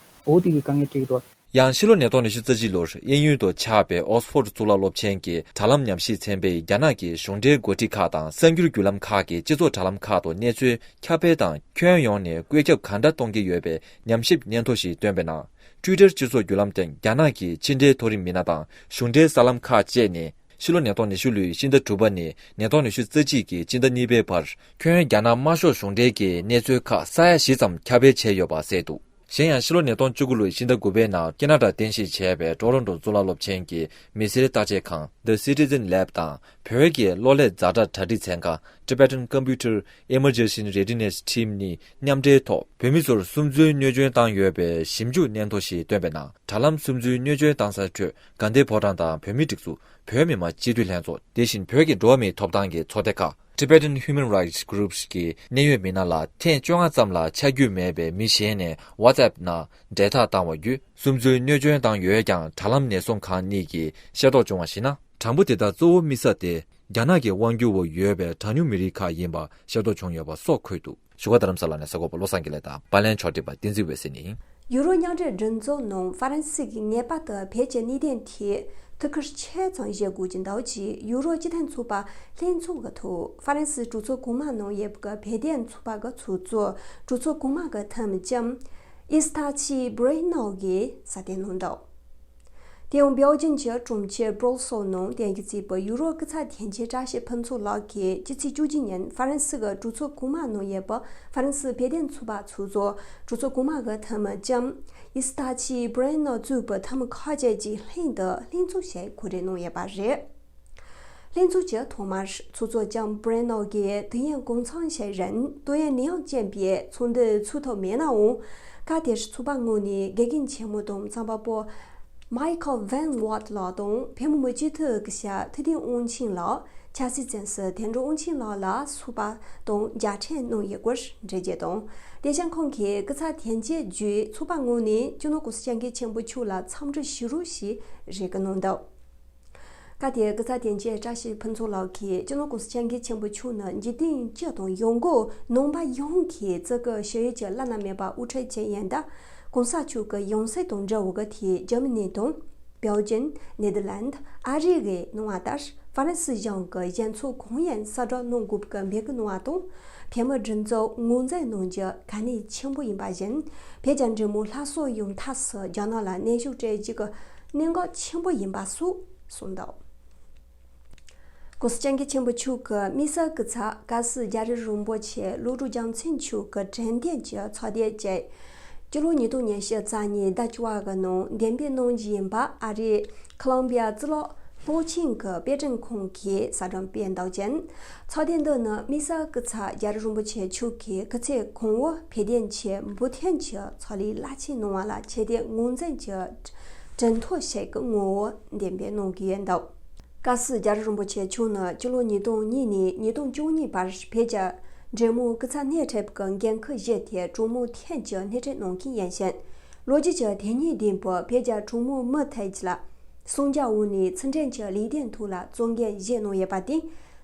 འོ་དེ་གི་དཀའ་ངལ་འཕྲད་ཀྱི་འདུག། ཡང་ཕྱི་ལོ་ཉིས་སྟོང་ཉི་ཤུ་རྩ་གཅིག་ལོར་དབྱིན་ཡུལ་དུ་ཆགས་པའི་ཨོག་སི་ཕོར་ཌི་གཙུག་ལག་སློབ་ཆེན་གྱི་དྲ་ལམ་ཉམས་ཞིབ་ཚན་པས་རྒྱ་ནག་གི་གཞུང་འབྲེལ་འགོ་ཁྲིད་ཁག་དང་གསར་འགྱུར་བརྒྱུད་ལམ་ཁག་གི་སྤྱི་ཚོགས་དྲ་ལམ་ཁག་ཏུ་གནས་ཚུལ་ཁྱབ་སྤེལ་དང་ཁྱོན་ཡོངས་ནས་བཀོད་ཁྱབ་ག་འདྲ་གཏོང་གི་ཡོད་པའི་ཉམས་ཞིབ་སྙན་ཐོ་ཞིག་བཏོན་པའི་ནང་། ཊུའི་ཊར་སྤྱི་ཚོགས་བརྒྱུད་ལམ་སྟེང་རྒྱ་ནག་གི་ཕྱི་འབྲེལ་མཐོ་རིམ་མི་སྣ་དང་གཞུང་འབྲེལ་གསར་ལམ་ཁག་བཅས་ནས་ཕྱི་ལོ་ཉིས་སྟོང་ཉི་ཤུ་ལོའི་ཕྱི་ཟླ་དྲུག་པ་ནས་ཉིས་སྟོང་ཉི་ཤུ་རྩ་གཅིག་གི་ཕྱི་ཟླ་གཉིས་པའི་བར་ཁྱོན་རྒྱ་ནག་དམར་ཤོག་གཞུང་འབྲེལ་གྱི་གནས་ཚུལ་ཁག་ས་ཡ་བཞི་ཙམ་ཁྱབ་སྤེལ་བྱས་ཡོད་པ་གསལ་འདུག། གཞན་ཡང་ཕྱི་ལོ་ཉིས་སྟོང་བཅུ་དགུ་ལོའི་ཕྱི་ཟླ་དགུ་པའི་ནང་ཁེ་ན་ཌར་རྟེན་གཞི་བྱས་པའི་ཊོ་རོན་ཊོ་གཙུག་ལག་སློབ་ཆེན་གྱི་མི་སེར་བརྟག་དཔྱད་ཁང་The Citizen Lab དང་བོད་ཀྱི་གློག་ཀླད་ཛ་དྲག་གྲ་སྒྲིག་ཚན་ཁང་Tibetan Computer Emergency Readiness Team གཉིས་མཉམ་འབྲེལ་ཐོག་བོད་མི་ཚོར་སུམ་འཛུལ་གནོད་སྐྱོན་བཏང་ཡོད་པའི་ཞིབ་འཇུག་སྙན་ཐོ་ཞིག་བཏོན་པའི་ནང་། དྲ་ལམ་སུམ་འཛུལ་གནོད་སྐྱོན་བཏང་སའི་ཁྲོད་དགའ་ལྡན་ཕོ་བྲང་དང་བོད་མིའི་སྒྲིག་འཛུགས། བོད་མི་མང་སྤྱི་འཐུས་ལྷན་ཚོགས། དེ་བཞིན་བོད་ཀྱི་འགྲོ་བ་མིའི་ཐོབ་ཐང་གི་ཚོགས་སྡེ་ཁག Tibetan Human Rights Groups གི་གནད་ཡོད་མི་སྣ་ལ་ཐེངས་བཅོ་ལྔ་ཙམ་ལ་ཆ་རྒྱུས་མེད་པའི་མི་གཞན་ནས་WhatsApp ནང་འབྲེལ་ཐག་བཏང་བ་བརྒྱུད་སུམ་འཛུལ་གནོད་སྐྱོན་བཏང་ཡོད་ཀྱང་། དྲ་ལམ་ནན་སྲུང་ཁང་གཉིས་ཀྱིས་ཤེས་རྟོགས་བྱུང་བར་གཞིགས་ན། གྲངས་འབོར་དེ་དག་གཙོ་བོ་དམིགས་ས་དེ་རྒྱ་ནག་གི་དབང་སྒྱུར་འོག་ཡོད་པའི་གྲངས་ཉུང་མི་རིགས་ཁག་ཡིན་པ་ཤེས་རྟོགས་བྱུང་ཡོད་པ་སོགས་འཁོད་འདུག། བཞུགས་སྒར་རྡ་རམ་ས་ལ་ནས་གསར་འགོད་པ་བློ་བཟང་དགེ་ལེགས་དང་། པར་ལེན་ཕྱོགས་སྒྲིག་པ་བསྟན་འཛིན་འོད་ཟེར་ཡིན། ཡུ་རོབ་མཉམ་འབྲེལ་མགྲིན་ཚབ་ནང་ཧྥ་རན་སི་གི་ངེས་པར་དུ་བོད་ཀྱི་གནད་དོན་ཐད་ཐུགས་ཁུར་ཆེ་ཙམ་བཞེས་དགོས་ཀྱི་འདུག་ཅེས་ཡུ་རོབ་སྤྱི་མཐུན་ཚོགས་པ་ལྷན་ཚོགས་ཀྱི་ཐོག་ཧྥ་རན་སི་གྲོས་ཚོགས་གོང་མ་ནང་ཡོད་པའི་བོད་དོན་ཚོགས་པ་གི་ཚོགས་གཙོ་གྲོས་ཚོགས་གོང་མ་གི་འཐུས་མི་ལྕམ་ཨི་སི་ཐ་ཆི་བྷི་རེ་ནོ་གིས་གསལ་སྟོན་གནང་འདུག། དེ་ཡང་སྦེལ་ཇམ་གྱི་གྲོང་ཁྱེར་བྷྲུ་སེལ་ནང་དོན་གྱིས་བརྩིས་པའི་ཡུ་རོབ་སྐུ་ཚབ་དོན་གཅོད་བཀྲ་ཤིས་ཕུན་ཚོགས་ལགས་ཀྱིས་སྤྱི་ཚེས་བཅུ་གཅིག་ཉིན་ཧྥ་རན་སི་གི་གྲོས་ཚོགས་གོང་མ་ནང་ཡོད་པའི་ཧྥ་རན་སི་བོད་དོན་ཚོགས་པ་ཚོགས་གཙོ་གྲོས་ཚོགས་གོང་མ་གི་འཐུས་མི་ལྕམ་ཨི་སི་ཐ་ཆི་བྷི་རེ་ནོ་གཙོས་པའི་འཐུས་མི་ཁག་ཅིག་ལྷན་དུ་ལྷན་ཚོགས་ཞིག་གོ་སྒྲིག་གནང་ཡོད་པ་རེད། ལྷན་ཚོགས་ཀྱི་ཐོག་མར་ཚོགས་གཙོ་ལྕམ་བྷི་རེ་ནོ་གིས་དུས་ཡུན་གང་འཚམ་ཞིག་རིང་ཏོག་དབྱིབས་ནད་ཡམས་རྐྱེན་པས་ཚོགས་འདུ་ཚུགས་ཐུབ་མེད་ནའང་། སྐབས་དེར་ཚོགས་པ་ངོས་ནས་དགེ་རྒན་ཆེན་མོ་དང་རྩོམ་པ་པོ་མའི་ཁལ་ཝན་ཝར་ལགས་དང་བོད་མི་མང་སྤྱི་འཐུས་སྐུ་ཞབས་ཐུབ་བསྟན་དབང་ཆེན་ལགས། ཆབ་སྲིད་བཙོན་ཟུར་དོན་གྲུབ་དབང་ཆེན་ལགས་ལ་ཚོགས་པ་དང་མཇལ་འཕྲད་གནང་ཡོད་སྐོར་འགྲེལ་བརྗོད་དང་། དེ་བཞིན་ཁོང་གིས་སྐུ་ཚབ་དོན་གཅོད་བརྒྱུད་ཚོགས་པ་ངོས་ནས་སྤྱི་ནོར་༸གོང་ས་༸སྐྱབས་མགོན་ཆེན་པོ་མཆོག་ལ་འཚམས་འདྲི་ཞུ་རོགས་ཞེས་རེ་སྐུལ་གནང་འདུག། སྐབས་དེར་སྐུ་ཚབ་དོན་གཅོད་བཀྲ་ཤིས་ཕུན་ཚོགས་ལགས་ཀྱིས་སྤྱི་ནོར་༸གོང་ས་༸སྐྱབས་མགོན་ཆེན་པོ་མཆོག་ནི་འཇིག་རྟེན་སྤྱི་དང་ཡང་སྒོས་ནང་པ་ཡོངས་ཀྱི་བརྩི་བཀུར་ཞུ་ཡུལ་གྱི་བླ་ན་མེད་པ་དབུ་ཁྲིད་ཅིག་ཡིན་སྟབས།༸གོང་ས་མཆོག་གི་ཡང་སྲིད་དང་འབྲེལ་བའི་ཐད་འཇར་མ་ནི་དང་། བེལ་ཇམ། ནེ་དར་ལན། ཨ་རི་བཅས་གནང་བ་ལྟར། ཧྥ་རན་སི་གཞུང་གི་གཞུང་ཚབ་གང་ཡིན་གསལ་བསྒྲགས་གནང་དགོས་པའི་འབོད་སྐུལ་གནང་བ་དང་། བོད་མིའི་སྒྲིག་འཛུགས་ངོས་འཛིན་གནང་རྒྱུ་གལ་གནད་ཆེན་པོ་ཡིན་པ་བཞིན། བོད་ཀྱི་འབྲེལ་མོལ་སླར་གསོ་ཡོང་ཐབས་སུ་རྒྱ་ནག་ལ་གནོན་ཤུགས་སྤྲོད་རྒྱུ་གལ་གནད་ཆེན་པོ་ཡིན་པ་སོགས་གསུངས་འདུག། ༸གོང་ས་༸སྐྱབས་མགོན་ཆེན་པོ་མཆོག་གིས་དམིགས་བསལ་སྐུ་ཚབ་བཀའ་ཟུར་རྒྱ་རི་རིན་པོ་ཆེ་བློ་གྲོས་རྒྱལ་མཚན་མཆོག་གི་དྲན་རྟེན་གྱི་ཚོགས་འདུ་བཅས། སྤྱི་ལོ་ཉིས་སྟོང་ཉི་ཤུ་རྩ་གཉིས་ཟླ་བཅུ་པ་གི་ནང་འདེམས་སྤེལ་གནང་རྒྱུ་ཡིན་པ་ཨ་རིའི་ཁོ་ལོམ་བི་ཡ་གཙུག་ལག་སློབ་ཆེན་གྱི་དཔེ་སྐྲུན་ཁང་གིས་གསལ་བསྒྲགས་སྤེལ་འདུག་ཅིང་། ཚོགས་འདུ་འདི་ནི་དམིགས་བསལ་སྐུ་ཚབ་རྒྱ་རི་རིན་པོ་ཆེ་མཆོག་གིས་སྐུ་ཚེ་གང་བོར་བོད་དོན་ཆེད་འབུལ་ཐོན་གྱི་ཚོགས་ལས་རླབས་ཆེན་གནང་བ་ལ་ཆེ་བསྟོད་ངོས་འཛིན་གྱི་གྲུབ་འབྲས་ཤིག་གི་ངོ་བོར་འདེམས་སྤེལ་གནང་གི་ཡོད་འདུག། བཀའ་ཟུར་རྒྱ་རི་རིན་པོ་ཆེ་མཆོག་ནི་སྤྱི་ལོ་ཉིས་སྟོང་གཉིས་ནས་ཉིས་སྟོང་བཅུ་གཉིས་བར་བོད་ཀྱི་འབྲེལ་མོལ་སྐུ་ཚབ་སྣེ་ཁྲིད་ཀྱི་འགན་ཁུར་བཞེས་ཏེ་གྲོས་མོལ་ཐད་ཀྱི་སྣེ་ཁྲིད་གནང་མཁན་ཡིན་ཞིང་། ལོ་རྒྱུས་ཀྱི་དོན་སྙིང་ལྡན་པའི་བོད་ཀྱི་གྲོས་མོལ་མུ་མཐུད་ལ་གསུང་བཤད་འོག་ནས་ཕྱི་འབྲེལ་གྱི་ལས་དོན་ཐོག་ལ་གཙོ་འགན་བཞེས་གནང་ཡོད་པ་དེ།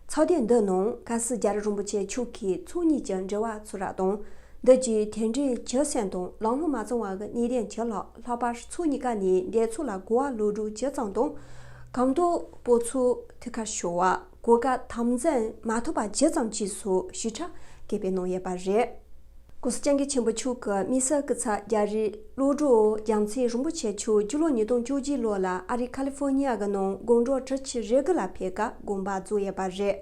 ཚོགས་འདུ་འདི་ནང་བཀའ་ཟུར་རྒྱ་རི་རིན་པོ་ཆེ་མཆོག་གིས་ཕྱོགས་གཉིས་ཀྱི་འབྲེལ་བ་ཚུ་རགས་དང་། འདི་གའི་མཐུན་སྒྲིལ་ཇེ་བཟང་དང་ལམ་ལྷོང་མ་བྱུང་བ་གི་གནད་དོན་ཇེ་ལེགས། ལྷག་པར་ཕྱོགས་གཉིས་ཀ་ནས་འབྲེལ་ཚོགས་ལ་གོ་བ་ལོག་སྒྲིག་ཇེ་བཟང་དང་། གོམ་སྟབས་སྤོ་ཚོ་ཐུགས་ཁུར་ཞུ་བ། གོ་སྐབས་དམ་འཛིན་མ་ཐུབ་པ་ཇེ་བཟང་བཅས་སོགས་ཞིབ་ཕྲ་སྐད་འབོད་གནང་ཡོད་པ་རེད། ༸གོང་ས་༸སྐྱབས་མགོན་ཆེན་པོ་མཆོག་གི་དམིགས་བསལ་སྐུ་ཚབ་རྒྱ་རི་བློ་གྲོས་རྒྱལ་མཚན་རིན་པོ་ཆེ་མཆོག་སྤྱི་ལོ་ཉིས་སྟོང་བཅུ་གཅིག་ལོ་ལ་ཨ་རི་ཁ་ལི་ཧྥོ་ནི་ཡ་གི་ནང་དགུང་གྲངས་དྲུག་ཅུ་རེ་དགུ་ལ་ཕེབས་སྐབས་དགོངས་པ་རྫོགས་ཡོད་པ་རེད།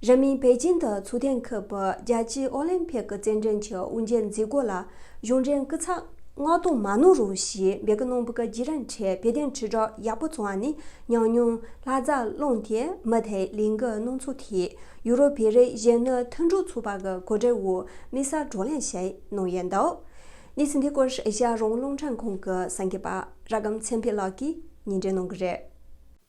རིང་མིན་པེ་ཅིང་དུ་ཚོགས་ཐེངས་ཁུལ་བུ་རྒྱལ་སྤྱིའི་ཨོ་ལིམ་ཕིག་གི་རྩེད་འགྲན་གྱི་དབུ་འབྱེད་མཛད་སྒོ་ལ་གཞུང་འབྲེལ་སྐུ་ཚབ་མངགས་གཏོང་མ་གནང་རོགས་ཞེས་འབོད་སྐུལ་གནང་བའི་བརྒྱུད་རིམ་ཁྲོད་བོད་དོན་དྲིལ་བསྒྲགས་ཡག་པོ་བྱུང་བ་ནི་ཉམས་མྱོང་ལྷ་རྫ་བླངས་ཏེ་མུ་མཐུད་ལས་འགུལ་གནང་ཚུལ་ཐད་ཡུ་རོབ་བོད་རིགས་གཞོན་ནུ་མཐུན་གྲོགས་ཚོགས་པ་གི་གོ་སྒྲིག་འོག་དམིགས་བསལ་བགྲོ་གླེང་ཞིག་གནང་ཡོད་འདུག། གནས་ཚུལ་འདི་སྐོར་ཨེ་ཤ་ཡ་རང་དབང་རླུང་འཕྲིན་ཁང་གི་གསར་འགོད་པ་ར་སྒམ་ཚེ་འཕེལ་ལགས་ཀྱིས་སྙན་སྒྲོན་གནང་གི་རེད།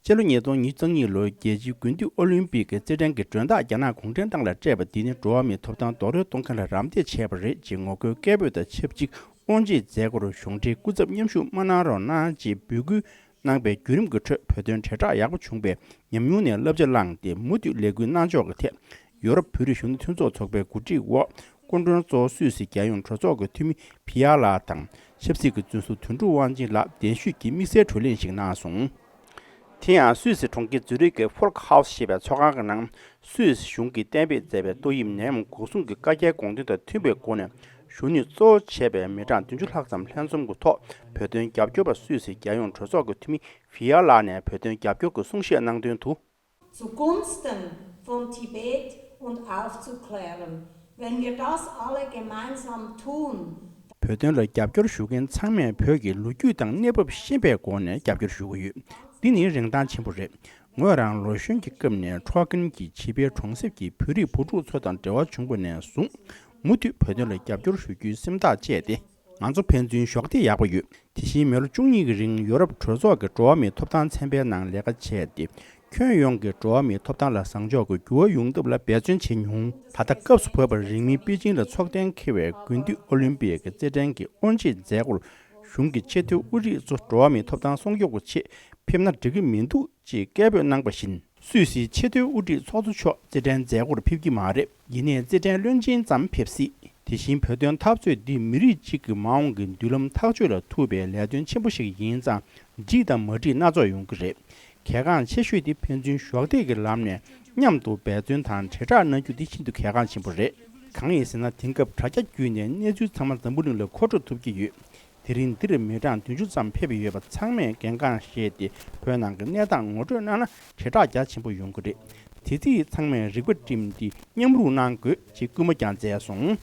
སྤྱི་ལོ་ཉིས་སྟོང་ཉི་ཤུ་རྩ་གཉིས་ལོའི་རྒྱལ་སྤྱིའི་དགུན་དུས་ཨོ་ལིམ་པིག་གི་རྩེད་འགྲན་གྱི་མགྲོན་བདག་རྒྱ་ནག་གུང་ཁྲན་ཏང་ལ་སྤྲད་པ་དེ་ནི་འགྲོ་བ་མིའི་ཐོབ་ཐང་རྡོག་རོལ་གཏོང་མཁན་ལ་རམ་འདེགས་བྱས་པ་རེད་ཅེས་ངོ་རྒོལ་སྐད་འབོད་དང་ཆབས་ཅིག་དབུ་འབྱེད་མཛད་སྒོར་གཞུང་འབྲེལ་སྐུ་ཚབ་མཉམ་ཞུགས་མ་གནང་རོགས་གནང་ཅེས་འབོད་སྐུལ་གནང་པའི་བརྒྱུད་རིམ་གྱི་ཁྲོད་བོད་དོན་དྲིལ་བསྒྲགས་ཡག་པོ་བྱུང་བའི་ཉམས་མྱོང་ནས་བསླབ་བྱ་བླངས་ཏེ་མུ་མཐུད་ལས་འགུལ་གནང་ཕྱོགས་ཀྱི་ཐད། ཡོ་རོབ་བོད་རིགས་གཞོན་ནུ་མཐུན་ཚོགས་ཚོགས་པའི་གོ་སྒྲིག་འོག་སྐུ་མགྲོན་གཙོ་བོ་སུད་སི་རྒྱལ་ཡོངས་གྲོས་ཚོགས་ཀྱི་འཐུས་མི་བྷི་ཡ་ལགས་དང་། ཆབ་སྲིད་ཀྱི་བཙོན་ཟུར་དོན་གྲུབ་དབང་ཆེན་ལགས་གདན་ཞུས་ཀྱིས་དམིགས་བསལ་བགྲོ་གླེང་ཞིག་གནང་སོང་། དེ་ཡང་སུད་སི་གྲོང་ཁྱེར་ཛུ་རིག་གི་ཕོལ་ཁ་ཧའུ་སི་ཞེས་པའི་ཚོགས་ཁང་གི་ནང་སུད་སི་གཞུང་གིས་གཏན་འབེབས་མཛད་པའི་ཏོག་དབྱིབས་ནད་ཡམས་འགོག་སྲུང་གི་བཀའ་རྒྱའི་དགོངས་དོན་དང་མཐུན་པའི་སྒོ་ནས་གཞོན་ནུས་གཙོ་བོ་བྱས་པའི་མི་གྲངས་བདུན་ཅུ་ལྷག་ཙམ་ལྷན་འཛོམས་ཀྱི་ཐོག་བོད་དོན་རྒྱབ་སྐྱོར་པ་སུད་སི་རྒྱལ་ཡོངས་གྲོས་ཚོགས་ཀྱི་འཐུས་མི་བྷི་ཡ་ལགས་ནས་བོད་དོན་རྒྱབ་སྐྱོར་གྱི་གསུང་བཤད་གནང་དོན་དུ། Zugunsten von Tibet und aufzuklären. Wenn wir das alle gemeinsam tun, བོད་དོན་ལ་རྒྱབ་སྐྱོར་ཞུ་མཁན་ཚང་མས་བོད་ཀྱི་ལོ་རྒྱུས་དང་གནས་བབ་ཤེས་པའི་སྒོ་ནས་རྒྱབ་སྐྱོར་ཞུ་གི་ཡོད། འདི་ནི་རིན་ཐང་ཆེན་པོ་རེད། ངོས་རང་ལོ་གཞོན་གྱི་སྐབས་ནས་འཕྲོག་མཁན་གྱི་བྱིས་པའི་གྲོང་གསེབ་ཀྱི་བོད་རིགས་བུ་ཕྲུག་ཚོ་དང་འབྲེལ་བ་བྱུང་བ་ནས་བཟུང་། མུ་མཐུད་བོད་དོན་ལ་རྒྱབ་སྐྱོར་ཞུ་རྒྱུའི་སེམས་ཐག་བཅད་དེ། ང་ཚོ་ཕན་ཚུན་གཞོགས་འདེགས་ཡག་པོ་ཡོད། དེ་བཞིན་མི་ལོ་བཅུ་གཉིས་ཀྱི་རིང་ཡོ་རོབ་གྲོས་ཚོགས་ཀྱི་འགྲོ་བ་མིའི་ཐོབ་ཐང་ཚན་པའི་ནང་ལས་ཀ་བྱས་ཏེ། ཁྱོན་ཡོངས་ཀྱི་འགྲོ་བ་མིའི་ཐོབ་ཐང་ལ་བཟང་ཕྱོགས་ཀྱི་འགྱུར་བ་ཡོང་ཐབས་ལ་འབད་བརྩོན་བྱེད་མྱོང་། ད་ལྟ་སྐབས་སུ་བབས་པར་རིང་མིན་པེ་ཅིང་ལ་འཚོགས་གཏན་འཁེལ་བའི་དགུན་དུས་ཨོ་ལིམ་པིག་གི་རྩེད་འགྲན་གྱི་དབུ་འབྱེད་མཛད་སྒོར་གཞུང་གི་ཆེས་མཐོའི་དབུ་ཁྲིད་ཚོ་འགྲོ་བ་མིའི་ཐོབ་ཐང་སྲུང་སྐྱོབ་ཀྱི་ཆེད་ཕེབས་ན་འགྲིག་གི་མི་འདུག་ཅེས་སྐད་འབོད་གནང་པ་བཞིན། སུད་སིའི་ཆེས་མཐོའི་དབུ་ཁྲིད་ཚོགས་གཙོ་མཆོག་རྩེད་འགྲན་མཛད་སྒོར་ཕེབས་ཀྱི་མ་རེད། ཡིན་ནའི་རྩེད་འགྲན་བློན་ཆེན་ཙམ་ཕེབས་སྲིད། དེ་བཞིན་བོད་དོན་འཐབ་རྩོད་འདི་མི་རིགས་གཅིག་གི་མ་འོངས་ཀྱི་མདུན་ལམ་ཐག་གཅོད་ལ་ཐུག་པའི་ལས་དོན་ཆེན་པོ་ཞིག་ཡིན་ཙང་། འགྲིག་དང་མ་འགྲིག་སྣ་ཚོགས་ཡོང་གི་རེད། གལ་འགངས་ཆེ་ཤོས་དེ་ཕན་ཚུན་གཞོགས་འདེགས་ཀྱི་ལམ་ནས་མཉམ་དུ་འབད་བརྩོན་དང་དྲིལ་བསྒྲགས་གནང་རྒྱུ་དེ་ཤིན་ཏུ་གལ་འགངས་ཆེན་པོ་རེད། གང་ཡིན་ཟེར་ན། དེང་སྐབས་དྲ་རྒྱ་བརྒྱུད་ནས་གནས་ཚུལ་ཚང་མ་འཛམ་བུ་གླིང་ལ་མཁོ་སྤྲོད་ཐུབ་ཀྱི་ཡོད། དེ་རིང་འདིར་མི་གྲངས་བདུན་ཅུ་ཙམ་ཕེབས་ཡོད་པ་ཚང་མས་གལ་འགངས་བཞེས་ཏེ་བོད་ནང་གི་གནས་སྟངས་ངོ་སྤྲོད་གནང་ན་དྲིལ་བསྒྲགས་རྒྱ་ཆེན་པོ་ཡོང་གི་རེད། དེ་རྩིས་ཚང་མས་རིག་པ་བསྒྲིམས་ཏེ་མཉམ་རུབ་གནང་དགོས་ཅེས་སྐུལ་མ་ཀྱང་མཛད་སོང་།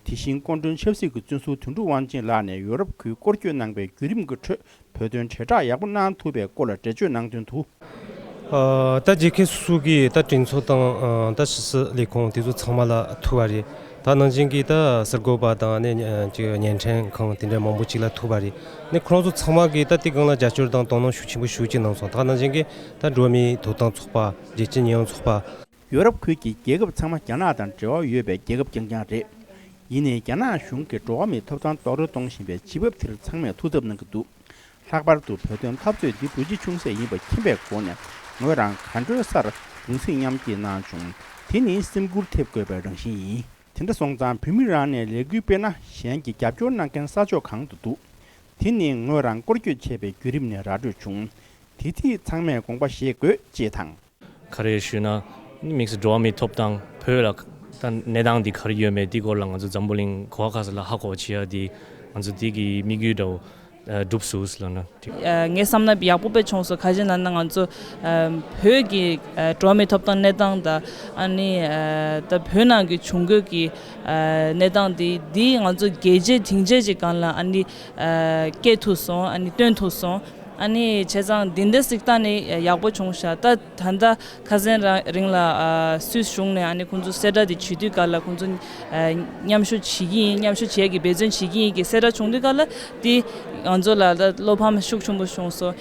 དེ་བཞིན་སྐུ་མགྲོན་ཆབ་སྲིད་ཀྱི་བཙོན་ཟུར་དོན་གྲུབ་དབང་ཆེན་ལགས་ནས་ཡོ་རོབ་ཁུལ་སྐོར་སྐྱོད་གནང་པའི་བརྒྱུད་རིམ་གྱི་ཁྲོད། བོད་དོན་དྲིལ་བསྒྲགས་ཡག་པོ་གནང་ཐུབ་པའི་སྐོར་ལ་འགྲེལ་བརྗོད་གནང་དོན་དུ། ཨ། ད་རྒྱལ་ཁབ་སོ་སོ་གི་ད་གྲོས་ཚོགས་དང་། ཨ། ད་ཕྱི་སྲིད་ལས་ཁུངས་དེ་ཚོ་ཚང་མ་ལ་ཐུག་པ་རེད། ད་ནང་བཞིན་གྱི་ད་གསར་འགོད་པ་དང་ནས་ཅིག་བརྙན་འཕྲིན་ཁང་དེ་འདྲ་མང་པོ་ཅིག་ལ་ཐུག་པ་རེད། ནས་ཁོ་རང་ཚོ་ཚང་མ་གིས་ད་དེ་སྒང་ལ་རྒྱབ་སྐྱོར་དང་དོ་སྣང་ཤུགས་ཆེན་པོ་ཞིག་གནང་སོང་། ད་ནང་བཞིན་གྱི་ད་འགྲོ་བ་མིའི་ཐོབ་ཐང་ཚོགས་པ། རྒྱལ་སྤྱིའི་ཉེས་ཡངས་ཚོགས་པ། ཡོ་རོབ་ཁུལ་གྱི་རྒྱལ་ཁབ་ཚང་མ་རྒྱ་ནག་དང་འབྲེལ་བ་ཡོད་པའི་རྒྱལ་ཁབ་རྐྱང་རྐྱང་རེད། ཡིན་ནའི་རྒྱ་ནག་གཞུང་གིས་འགྲོ་བ་མིའི་ཐོབ་ཐང་རྡོག་རོལ་གཏོང་བཞིན་པའི་བྱེད་བབ་དེར་ཚང་མས་ཐུགས་འཚབ་གནང་གི་འདུག། ལྷག་པར་དུ་བོད་དོན་འཐབ་རྩོད་འདི་བོད་སྤྱི་ཆུང་ཟད་ཡིན་པ་མཁྱེན་པའི་སྒོ་ནས་ ངོས་རང་གར་འགྲོའི་སར་གདུང་སེམས་མཉམ་སྐྱེད་གནང་བྱུང་། དེ་ནི་སེམས་ཁུར་ཐེབས་དགོས་པའི་རང་བཞིན་ཡིན། དེ་འདྲ་སོང་ཙང་བོད་མི་རང་ནས་ལས་འགུལ་སྤེལ་ན་གཞན་གྱིས་རྒྱབ་སྐྱོར་གནང་མཁན་ས་ཕྱོགས་གང་དུ་འདུག་དེ་ནི་ངོས་རང་སྐོར་སྐྱོད་བྱས་པའི་བརྒྱུད་རིམ་ནས་ར་སྤྲོད་བྱུང་། དེ་དུས་ཚང་མས་དགོངས་པ་བཞེས་དགོས་ཅེས་དང་། ག་རེ་ཞུས་ན། དམིགས་བསལ་འགྲོ་བ་མིའི་ཐོབ་ཐང་བོད་ལ་ད་གནས་སྟངས་འདི་ག་རེ་ཡོད་མེད་འདི་སྐོར་ལ་ང་ཚོ་འཛམ་བུ་གླིང་གོ་བ་ཁ་ཤས་ལ་ཧ་གོ་བ་བྱེད་ཡ་འདི་ང་ཚོ་འདི་གི་དམིགས་ཡུལ་འདྲ་བོ་གྲུབ་སོང་ལབ་ན་འགྲིག་ཨ། ངས་བསམ་ན་ཡག་པོ་དཔེ་བྱུང་སོང་། ག་རེ་ལབ་ན་ང་ཚོ་ཨ། བོད་ཀྱི་ཨ། འགྲོ་བ་མིའི་ཐོབ་ཐང་གནས་སྟངས་དང་ཨ་ནི་ཨ། ད་བོད་ནང་གི་བྱུང་དགོས་ཀྱི་ཨ། གནས་སྟངས་འདི་འདི་ང་ཚོ་རྒྱལ་སྤྱིའི་སྡིངས་ཆ་ཅིག་སྒང་ལ་ཨ་ནི་ཨ། སྐྱེལ་ཐུབ་སོང་། ཨ་ནི་སྟོན་ཐུབ་སོང་། ཨ་ནི་བྱས་ཙང་འདི་འདྲ་ཞིག་ད་ནི་ཡག་པོ་བྱུང་ཤག་ད་ད་ལྟ་ཁ་སང་ར་རིང་ལ་ཨ། སུད་གཞུང་ནས་ཨ་ནི་ཁོང་ཚོ་གསལ་བསྒྲགས་དེ་བྱེད་དུས་སྐབས་ལ་ཁོང་ཚོ་ཨ། མཉམ་ཞུགས་བྱེད་ཀྱི་ཡིན། མཉམ་ཞུགས་བྱེད་ཀྱི་འབད་བརྩོན་བྱེད་ཀྱི་ཡིན་གྱི་གསལ་བསྒྲགས་བྱུང་དུས་སྐབས་ལ་དེ་ང་ཚོ་ལ་ད་བློ་ཕམ་ཤུགས་ཆེན་པོ་བྱུང་སོང་།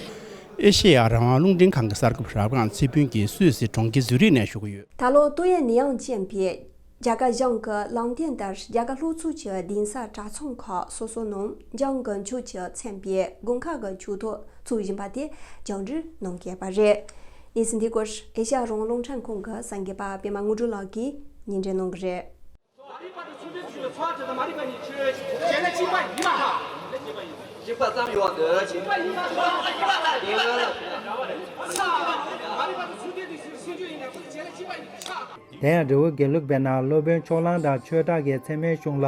ཨེ་ཤེ་ཡ་རང་དབང་རླུང་འཕྲིན་ཁང་གི་གསར་འགོད་པ་རབ་སྒང་ཚེ་ཕུན་གྱིས་སུད་སི་གྲོང་ཁྱེར་ཛུ་རིག་ནས་ཞུ་གི་ཡོད། ད་ལོ་ཏུའུ་ཡན་ནི་ཡང་ཅན་པས་རྒྱ་གར་གཞུང་གི་ལམ་སྟོན་ལྟར་རྒྱ་གར་ལྷོ་ཕྱོགས་ཀྱི་གདན་ས་གྲྭ་ཚང་ཁག་སོ་སོའི་ནང་འཇང་དགུན་ཆོས་ཀྱི་མཚན་པའི་དགུན་ཁ་གི་ཆོས་ཐོག་ཚོགས་བཞིན་པ་དེ་བཅར་འདྲི་གནང་གི་ཡོད་པ་རེད། གནས་ཚུལ་འདི་སྐོར་ཨེ་ཤ་ཡ་རང་དབང་རླུང་འཕྲིན་ཁང་གི་གསར་འགོད་པ་པད་མ་དངོས་གྲུབ་ལགས་ཀྱིས་སྙན་སྒྲོན་གནང་གི་རེད། མ་རིག་པ་དང་མཚུངས་ལྡན་དུ་ཞུགས་པའི་ཚོགས་དེ་དང་མ་རིག་པ་གཉིས་ཆོས་ཅན། གཅིག་པ་ཡིན་པ་ཧ། གཅིག་པ་ཙམ་ཡོད་པར་འདོད་ཅིང་། གཅིག་པ་ཡིན་པ་ཙམ་ཡོད་པར་འདོད་ཅིང་། མ་རིག་པ་དང་མཚུངས་ལྡན་དུ་ཞུགས་པའི་སེམས་བྱུང་ཡིན་ན་ཁོ་ནི་གཅིག་པ་ཡིན་པས་ཁྱབ། དེ་ཡང་འབྲས་བུ་དགེ་ལུགས་པས་ན་སློབ་དཔོན་ཕྱོགས་གླང་དང་ཆོས་གྲགས་ཀྱི་ཚད་མའི་གཞུང་ལ།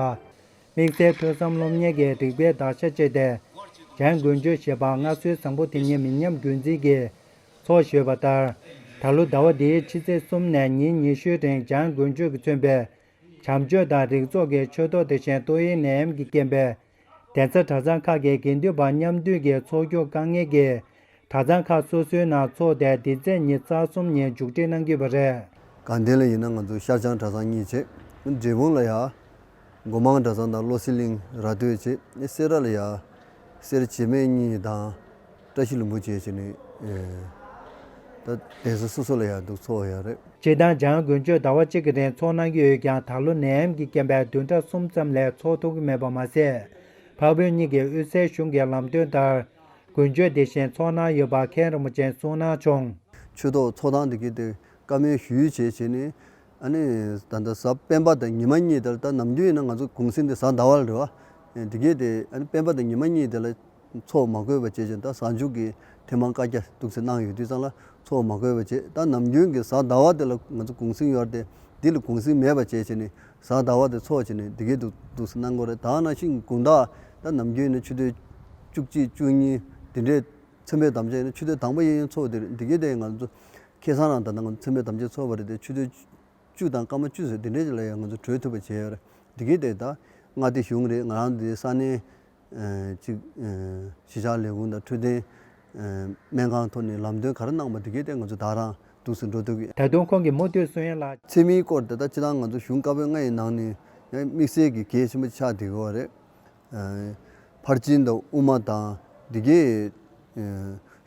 དམིགས་བསལ་ཐོས་བསམ་སློབ་གཉེར་གྱི་རིགས་པའི་དག་ཆ་བཅས་ཏེ། འཇང་དགུན་ཆོས་ཞེས་པ་སྔར་སྲོལ་བཟང་པོ་དེ་ཉིད་མི་ཉམས་རྒྱུན་འཛིན་གྱི་ཚོགས་ཞུས་པ་ལྟར། ད་ལོ་ཟླ་བ་འདིའི་ཕྱི་ཚེས་གསུམ་ནས་ཉིན་ཉི་ཤུའི་རིང་འཇང་དགུན་ཆོས་ཀྱིས་མཚོན་པའི་བྱམས་ཆོས་དང་རིགས་ཚོགས་ཀྱི་ཆོས་ཐོག་དེ་བཞིན་ཏོག་དབྱིབས་ནད་ཡམས་ཀྱི་རྐྱེན་པས། གདན་ས་གྲྭ་ཚང་ཁག་གི་དགེ་འདུན་པ་མཉམ་འདུས་ཀྱི་ཚོགས་རྒྱུགས་དཀའ་ངལ་གྱིས། གྲྭ་ཚང་ཁག་སོ་སོའི་ནང་ཚོགས་ཏེ་འདི་ཚེས་ཉི་ཤུ་རྩ་གསུམ་ཉིན་མཇུག་སྒྲིལ་གནང་གི་ཡོད་པ་རེད། དགའ་ལྡན་ལ་ཡིན་ན་ང་ཚོ་ཤར་བྱང་གྲྭ་ཚང་གཉིས་བྱས། འབྲས་སྤུངས་ལ་ཡ། སྒོ་མང་གྲྭ་ཚང་དང་བློ་གསལ་གླིང་ར་སྟོད་བྱས། སེ་ར་ལ་ཡ། སེ་ར་བྱེས་སྨད་གཉིས་དང་། བཀྲ་ཤིས་ལྷུན་པོ་བཅས་བྱས་ནས། ད་གདན་ས་སོ་སོ་ལ་ཡ་འདུག་ཚོགས་ཡ་རེད། སྤྱིར་བཏང་འཇང་དགུན་ཆོས་ཟླ་བ་གཅིག་གི་རིང་ཚོགས་གནང་གི་ཡོད་ཀྱང་ད་ལོ་ནད་ཡམས་ཀྱི་རྐྱེན་པས་བདུན་ཕྲག་གསུམ་ཙམ་ལས་ཚོགས་ཐུབ་ཀྱི་མེད་པ་མ་ཟད། འཕགས་བོད་གཉིས་ཀྱི་དབུས་སའི་གཞུང་གི་ལམ་སྟོན་ལྟར། དགུན་ཆོས་དེ་བཞིན་ཚོགས་གནང་ཡོད་པ་མཁན་རིན་པོ་ཆེས་གསུངས་གནང་བྱུང་། ཆོས་ཐོག་ཚོགས་སྟངས་དེ་གའི་དེ་བཀའ་མོལ་ཞུས་བྱས་བྱས་ནས། ཨ་ནི་ད་ལྟ་གཟའ་སྤེན་པ་དང་ཉི་མ་གཉིས་དེར། ད་ནམ་རྒྱུན་ཡིན་ན་ང་ཚོ་གུང་སེང་དེ་གཟའ་ཟླ་བ་ལ་རེད་བ། དེ་གའི་དེ་ཨ་ནི་སྤེན་པ་དང་ཉི་མ་གཉིས་དེ་ལ་ཚོགས་མ་དགོས་པ་བྱས་བྱས། ད་གཟའ་མཇུག་གི་ཐེངས་མང་བཀའ་རྒྱ་འདུག་སེ་གནང་ཡོད་དུས་ཙང་ལ་ཚོགས་མ་དགོས་པ་བྱས། ད་ནམ་རྒྱུན་གྱི་གཟའ་ཟླ་བ་དེ་ལ་ང་ཚོ་གུང་སེང་ཡོད་རེད་དེ། འདི་ལ་གུང་སེང་མེད་པ་བྱས་བྱས་ནས་གཟའ་ཟླ་བ་དེ་ཚོགས་བྱས་ནས་དེ་གའི་འདུག་འདུག་སེ་གནང་དགོས་རེད། ད་ནང་བཞིན་དགོང་དག་ད་ནམ་རྒྱུན་ཡིན་ན་ཆུ་ཚོད་བཅུ་གཅིག་བཅུ་གཉིས་དེ་འདྲའི་མཚན་དཔེ་དམ་བཅའ་ཡིན་ན་ཆུ་ཚོད་དང་པོ་གཡས་གཡོན་ཚོགས་དེ་རེད། འདི་གའི་དེ་ང་ཚོ་ཁ་སང་རང་ད་ལྟ་ང་ཚོ་མཚན་དཔེ་དམ་བཅའ་ཚོགས་པ་རེད་དེ། ཆུ་ཚོད་བཅུ་དང་སྐར་མ་བཅུ་ཟེར་དེ་འདྲའི་ལ་ཡང་ང་ཚོ་གྲོལ་ཐུབ་པ་བྱས་ཡོད་རེད། འདི་གའི་དེ་ད་མངའ་སྡེ་གཞུང་རེད། ང་རང་འདི་ས་གནས་ཅིག་གཞིས་ཆགས་ལས་ཁུངས་དང་འཕྲོད་བསྟེན་སྨན་ཁང་ཐོག་ནས་ལམ་སྟོན་ག་རེ་གནང་པ་འདི་གའི་དེ་ང་ཚོ་ད་རང་འདུག་སེ་འགྲོ་ཐུབ་ཀྱི། ད་དུང་ཁོང་གིས་མུ་མཐུད་གསུང་ཡ་ལ། ཚད་མིན་སྐོར་དེ་ད་སྤྱིར་བཏང་ང་ཚོ་གཞུང་བཀའ་པོད་ལྔ་ཡི་ནང་ནས་ཡང་དམིགས་བསལ་གྱི་གལ་ཆེན་པོ་ཆགས་བསྡད་ཡོད་རེད། ཕར་ཕྱིན་དང་དབུ་མ་དང་འདི་གའི་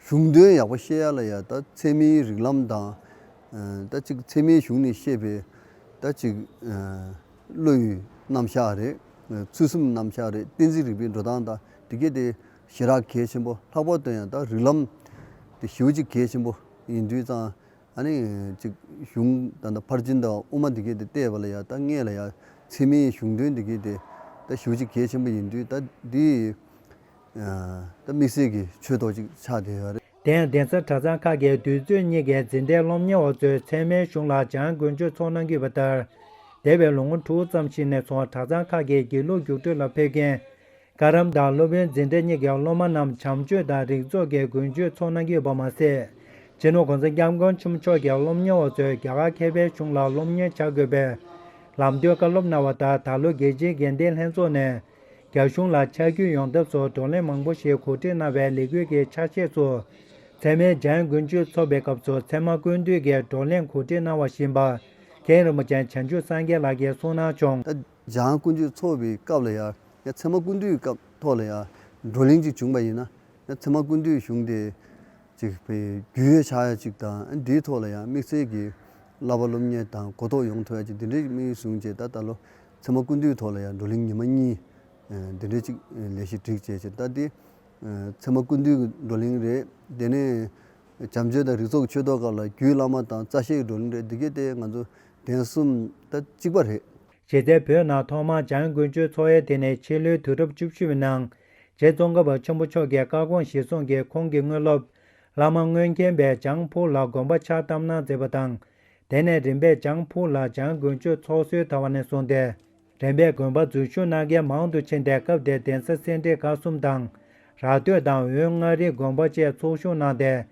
གཞུང་དོན་ཡག་པོ་ཤེས་ཡ་ལ་ཡ། ད་ཚད་མིན་རིགས་ལམ་དང་། ད་ཅིག་ཚད་མིན་གཞུང་ནས་བཤད་པའི་ད་ཅིག་བློ་ཡི་རྣམ་གཞག་རེད། ཚུལ་གསུམ་རྣམ་གཞག་རེད། གཏན་ཚིགས་རིག་པའི་འགྲོ་སྟངས་དང་འདི་གའི་དེ་ཞེ་དྲག་གལ་ཆེན་པོ། ལྷག་པར་དུ་ཡང་ད་རིགས་ལམ་དེ་ཞེ་པོ་ཅིག་གལ་ཆེན་པོ་ཡིན་དུས་ཙང་། ཨ་ནི་ཅིག་གཞུང་ད་ལྟ་ཕར་ཕྱིན་དང་དབུ་མ་འདི་གའི་དེ་བལྟས་པ་ལ་ཡ། ད་ངས་ལ་ཡ་ཚད་མིན་གཞུང་དོན་འདི་གའི་དེ་ད་ཞེ་པོ་ཅིག་གལ་ཆེན་པོ་ཡིན་དུས། ད་འདི་ད་དམིགས་བསལ་གྱི་ཆོས་ཐོག་ཅིག་ཆགས་བསྡད་ཡོད་རེད། དེ་ཡང་གདན་ས་གྲྭ་ཚང་ཁག་གི་དུས་ཚོད་གཉིས་ཀྱི་འཛིན་གྲྭའི་སློབ་གཉེར་བ་ཚོས་ཚད་མའི་གཞུང་ལ་འཇང་དགུན་ཆོས་ཚོགས་གནང་གི་ཡོད་པ་ལྟར། འདས་པའི་ལོ་ངོ་དྲུག་ཙམ་ཞིག་ནས་བཟུང་གྲྭ་ཚང་ཁག་གི་དགེ་ལུགས་རྒྱུགས་སྤྲོད་ལ་ཕེབས་མཁན། བཀའ་རམས་དང་སློབ་དཔོན་འཛིན་གྲྭ་གཉིས་ཀྱི་སློབ་མ་རྣམས་བྱམས་ཆོས་དང་རིགས་ཚོགས་ཀྱི་དགུན་ཆོས་ཚོགས་གནང་གི་ཡོད་པ་མ་ཟད། སྤྱི་ནོར་༸གོང་ས་༸སྐྱབས་མགོན་ཆེན་པོ་མཆོག་གིས་སློབ་གཉེར་བ་ཚོས་རྒྱ་གར་མཁས་པའི་གཞུང་ལ་སློབ་གཉེར་བྱ་དགོས་པའི་ལམ་སྟོན་བཀའ་སློབ་གནང་བ་ལྟར། ད་ལོ་རྒྱལ་སྤྱིའི་དགེ་ལྡན་ལྷན་ཚོགས་ནས་རྒྱ་གཞུང་ལ་ཆ་རྒྱུས་ཡོང་ཐབས་སུ་བགྲོ་གླེང་མང་པོ་ཞིག་གོ་སྒྲིག་གནང་བའི་ལས་འགུལ་གྱི་ཆ་ཤས་སུ། ཚད་མའི་འཇང་དགུན་ཆོས་ཚོགས་པའི་སྐབས་སུ་ཚད་མ་ཀུན་བཏུས་ཀྱི་བགྲོ་གླེང་གོ་སྒྲིག་གནང་བ་བཞིན་པ། མཁན་རིན་པོ་ཆེ་བྱང་ཆུབ་སངས་རྒྱས་ལགས་ཀྱིས་གསུངས་གནང་བྱུང་། ད་འཇང་དགུན་ཆོས་ཚོགས་པའི་སྐབས་ལ་ཡ། ཡ་ཚད་མ་ཀུན་བཏུས་སྐབས་ཐོག་ལ་ཡ་བགྲོ་གླེང་ཅིག་བྱུང་པ་ཡིན་ན། ཡ་ཚད་མ་ཀུན་བཏུས་གཞུང་དེ་ཅིག་པའི་རྒྱུས་ཡོད་ཆགས་ཡ་ཅིག་དང་། འདིའི་ཐོག་ལ་ཡ་དམིགས་བསལ་གྱི་བསླབ་པ་སློབ་གཉེར་དང་གོ་རྟོགས་ཡོང་ཐུབ་ཡ་ཅིག་འདི་འདྲའི་དམིགས་ཡུལ་བཟུང་བྱས། ད་ད་ལོ་ཚད་མ་ཀུན་བཏུས་ཐོག་ལ་ཡ་བགྲོ་གླེང་ཉི་མ་གཉིས་འདི་འདྲའི་ཅིག་ལས་གཞི་སྒྲིག་བྱས་བྱས། ད་འདི་ཚད་མ་ཀུན་བཏུས་ཀྱི་བགྲོ་གླེང་རེད། དེ་ནས་ བྱམས་ཆོས་དང་རིགས་ཚོགས་ཆོས་ཐོག་སྐབས་ལ་རྒྱུད་བླ་མ་དང་རྩ་ཤེའི་བགྲོ་གླེང་རེད། འདི་གའི་དེ་ང་ཚོ་གདན་གསུམ་ད་གཅིག་པ་རེད། གཞི་རྩའི་བོད་ནང་ཐོག་མར་འཇམ་དབྱངས་དཀོན་མཆོག་འཚོགས་ཡས་དེ་ནི་ཕྱི་ལོའི་དུས་རབས་བཅུ་བཞི་པའི་ནང་རྗེ་ཙོང་ཁ་པ་ཆེན་པོ་མཆོག་གི་བཀའ་དགོངས་གཞིར་བཟུང་གིས་ཁོང་གི་དངོས་སློབ་བླ་མ་མངོན་མཁྱེན་པས་འཇམ་ཕུག་ལ་དགོན་པ་ཕྱག་བཏབ་གནང་མཛད་པ་དང་། དེ་ནས་རིམ་པས་འཇམ་ཕུག་ལ་འཇམ་དབྱངས་དཀོན་མཆོག་འཚོགས་གསོལ་དར་བ་ནས་བཟུང་སྟེ། རིམ་པས་དགོན་པ་འཛུལ་ཞུགས་གནང་མཁན་མང་དུ་ཕྱིན་ཏེ། སྐབས་དེར་གདན་ས་སེ་འབྲས་དགའ་གསུམ་དང་། ར་སྟོད་དང་འོལ་མངའ་རིས་དགོན་པ་བཅས་ཚོགས་ཞུགས་གནང་སྟེ།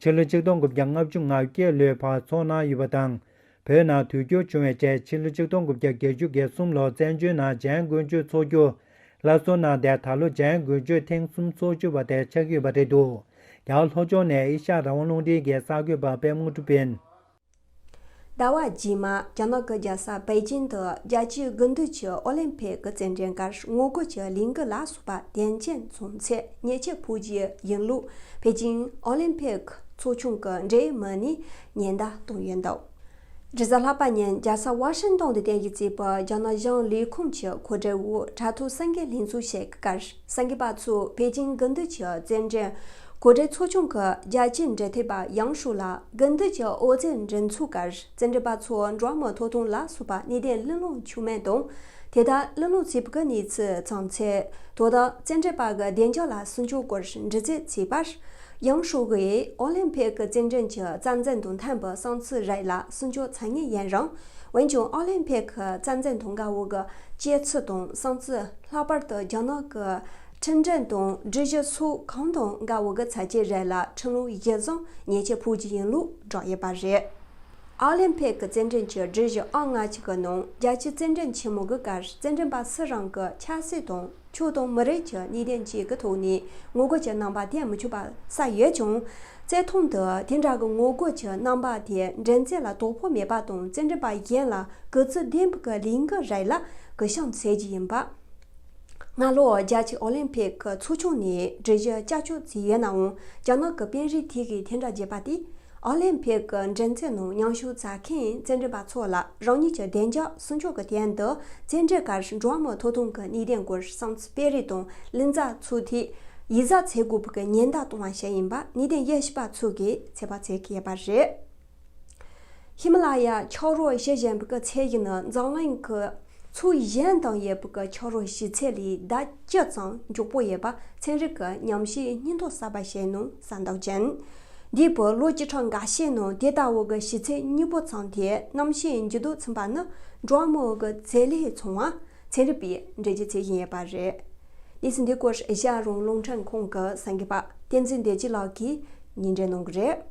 ཕྱི་ལོ་ཆིག་སྟོང་དགུ་བརྒྱ་ལྔ་བཅུ་ང་བརྒྱད་ལོའི་བར་འཚོགས་གནང་ཡོད་པ་དང་། བོད་ནང་དུས་འགྱུར་བྱུང་བའི་རྗེས་ཕྱི་ལོ་ཆིག་སྟོང་དགུ་བརྒྱ་བརྒྱད་ཅུ་གྱ་གསུམ་ལོར་བཙན་བྱོལ་ནང་འཇམ་དབྱངས་དཀོན་མཆོག་འཚོགས་རྒྱུ་སླར་གསོ་གནང་སྟེ། ད་ལོ་འཇམ་དབྱངས་དཀོན་མཆོག་ཐེངས་གསུམ་འཚོགས་བཅུག་པ་དེ་ཆགས་ཀྱི་ཡོད་པ་རེད་འདུག་རྒྱ་གར་ལྷོ་ཕྱོགས་ནས་ཨེ་ཤ་ཡ་རང་དབང་རླུང་འཕྲིན་གྱི་གསར་འགོད་པ་པད་མ་དངོས་གྲུབ་ཡིན། ཟླ་བ་རྗེས་མ་རྒྱ་ནག་གི་རྒྱལ་ས་པེ་ཅིང་དུ་རྒྱལ་སྤྱིའི་དགུན་དུས་ཀྱི་ཨོ་ལིམ་ཕིག་གི་རྩེད་འགྲན་སྒར་ངོ་རྒོལ་གྱི་ལས་འགུལ་ལ་སོགས་པ་དོན་རྐྱེན་བྱུང་ཚེ། ཉེས་ཆད་ཕོག་རྒྱུ་ཡིན་ལུགས་པེ་ཅིང་ཨོ་ལིམ་ཕིག་ཚོགས་ཆུང་གི་འབྲེལ་ཡོད་མི་སྣས་ཉེན་བརྡ་བཏང་ཡོད་འདུག་རེས་གཟའ་ལྷག་པ་ཉིན་རྒྱལ་ས་ཝ་ཤིང་ཏོན་དུ་དོན་གཉེར་བྱས་པའི་རྒྱ་ནག་གཞུང་ལས་ཁུངས་ཀྱི་གོ་སྒྲིག་འོག་དྲ་ཐོག་གསར་འགོད་ལྷན་ཚོགས་ཤིག་གི་སྐབས། གསར་འགོད་པ་ཚོས་པེ་ཅིང་དགུན་དུས་ཀྱི་རྩེད་འགྲན་གོ་སྒྲིག་ཚོགས་ཆུང་གི་རྒྱལ་སྤྱིའི་འབྲེལ་མཐུད་པ་ཡང་ཧྲུའུ་ལ་དགུན་དུས་ཀྱི་ཨོ་རྩེད་འགྲན་ཚོགས་སྐབས་རྩེད་འགྲན་པ་ཚོ་འགྲོ་བ་མིའི་ཐོབ་ཐང་ལ་སོགས་པ་གནད་དོན་གླེང་སློང་བྱུང་མིན་དང་། དེ་ལྟར་གླེང་སློང་བྱས་པའི་གནས་ཚུལ་ཚང་ཚེ། དོ་བདག་རྩེད་འགྲན་པ་གི་བདེ་འཇགས་ལ་སྲུང་སྐྱོབ་སྐོར་འདྲི་རྩད་བྱས་པར། ཡང་ཧྲུའུ་གིས་ཨོ་ལིམ་ཕིག་གི་རྩེད་འགྲན་གྱི་རྩ་འཛིན་དང་མཐུན་པའི་བསམ་ཚུལ་རིགས་ལ་སྲུང་སྐྱོབ་ཚ་ངེས་ཡིན་རུང་། འོན་ཀྱང་ཨོ་ལིམ་ཕིག་གི་རྩ་འཛིན་དང་འགལ་བའི་གི་བྱེད་ཚུལ་དང་བསམ་ཚུལ། ལྷག་པར་དུ་རྒྱ་ནག་གི་ཁྲིམས་འགྲན་དང་སྒྲིག་གཞི་སོགས་གང་དང་འགལ་བའི་གི་ཚ་རྒྱུ་རིགས་ལ་ཁྲིམས་ལུགས་གཞིར་བཟུང་ཉེས་ཆད་ཕོག་རྒྱུ་ཡིན་ལུགས་བསྒྲགས་ཡོད་པ་རེད། ཨོ་ལིམ་ཕིག་གི་རྩེད་འགྲན་གྱི་སྒྲིག་གཞི་ཨང་ལྔ་གཅིག་གི་ནང་རྒྱལ་སྤྱིའི་རྩེད་འགྲན་ཆེན་མོ་གི་སྐབས་རྩེད་འགྲན་པ་སུ་རང་གི་ཆབ་སྲིད་དང་ཆོས་དང་མི་རིགས་ཀྱི་གནད་དོན་བཅས་ཀྱི་ཐོག་ནས་ངོ་རྒོལ་གྱི་རྣམ་པ་བསྟན་མི་ཆོག་པ་གསལ་ཡོད་ཀྱང་། བརྩི་མཐོང་དུ་དེ་འདྲ་གི་ངོ་རྒོལ་གྱི་རྣམ་པ་དེ་འགྲན་རྩོད་ལ་དོ་ཕོག་མེད་པ་དང་། རྩེད་འགྲན་པ་གཞན་ལ་གུས་བརྩི་ལྡན་པའི་གི་ལས་འགུལ་རིགས་ལ་གུས་ཞབས་བྱེད་རྒྱུ་ཡིན་པ། སྔ་ལོ་རྒྱལ་སྤྱིའི་ཨོ་ལིམ་ཕིག་གི་ཚོགས་ཆུང་ནས་སྒྲིག་གཞི་བསྐྱར་བཅོས་བྱས་ཡོད་ནའང་། རྒྱ་ནག་གི་དཔོན་རིགས་དེ་གིས་དེ་འདྲ་བྱས་པ་དེས། ཨོ་ལིམ་ཕིག་གི་འགྲན་རྩོད་ནང་མཉམ་ཞུགས་བྱ་མཁན་རྩེད་འགྲན་པ་ཚོ་ལ་རང་ཉིད་ཀྱི་བདེ་འཇགས་སྲུང་སྐྱོབ་ཀྱི་དོན་དུ། རྩེད་འགྲན་སྐབས་འགྲོ་བ་མིའི་ཐོབ་ཐང་གི་གནད་དོན་སྐོར་བསམ་ཚུལ་སྤེལ་རེས་དང་ལེ་ཚན་ཚོགས་ཏེ། ཡིག་ཚགས་བྱེད་དགོས་པའི་ཉེན་བརྡ་གཏོང་བ་ཞིག་ཡིན་པ་གནད་དོན་དབྱེ་ཞིབ་པ་ཚོ་གིས་ཚོད་དཔག་བྱེད་ཀྱི་ཡོད་པ་རེད། ཧི་མ་ལ་ཡ་ཆགས་རོགས་ཞེས་བཞིན་པའི་ཚད་གཞི་ནི་འཛམ་གླིང་གི་མཚོ་གཞན་དང་ཡོད་པའི་ཆགས་རོགས་ཞུ་ཚད་ལས་ལྡབ་བཅུ་ཙམ་མགྱོགས་པོ་ཡོད་པ་ཚན་རིག་གི་ཉམས་ཞིབ་སྙིང་སྟོབས་གསར་པ་ཞིག་ནང་གསལ་འདུག་ཅིང་། འདས་པའི་ལོ་བཅུ་ཕྲག་འགའ་ཤས་ནང་དེ་ལྟ་བུ་གི་ཞུ་ཚད་མྱུར་པོ་ཙམ་དེ་གནམ་གཤིས་འགྱུར་ལྡོག་ཕྱིན་པ་ནི་འགྲོ་བ་མིའི་གི་བྱེད་ལས་བྱུང་བ་ཚན་རིག་པས་འགྲེལ་བརྗོད་བྱེད་བཞིན་ཡོད་པ་རེད། གནས་ཚུལ་འདི་སྐོར་ཨེ་ཤ་ཡ་རང་དབང་རླུང་འཕྲིན་ཁང་གི་གསར་འགོད་པ་བསྟན་འཛིན་བདེ་སྐྱིད་ལགས་ཀྱིས་སྙན་སྒྲོན་གནང་གི་རེད།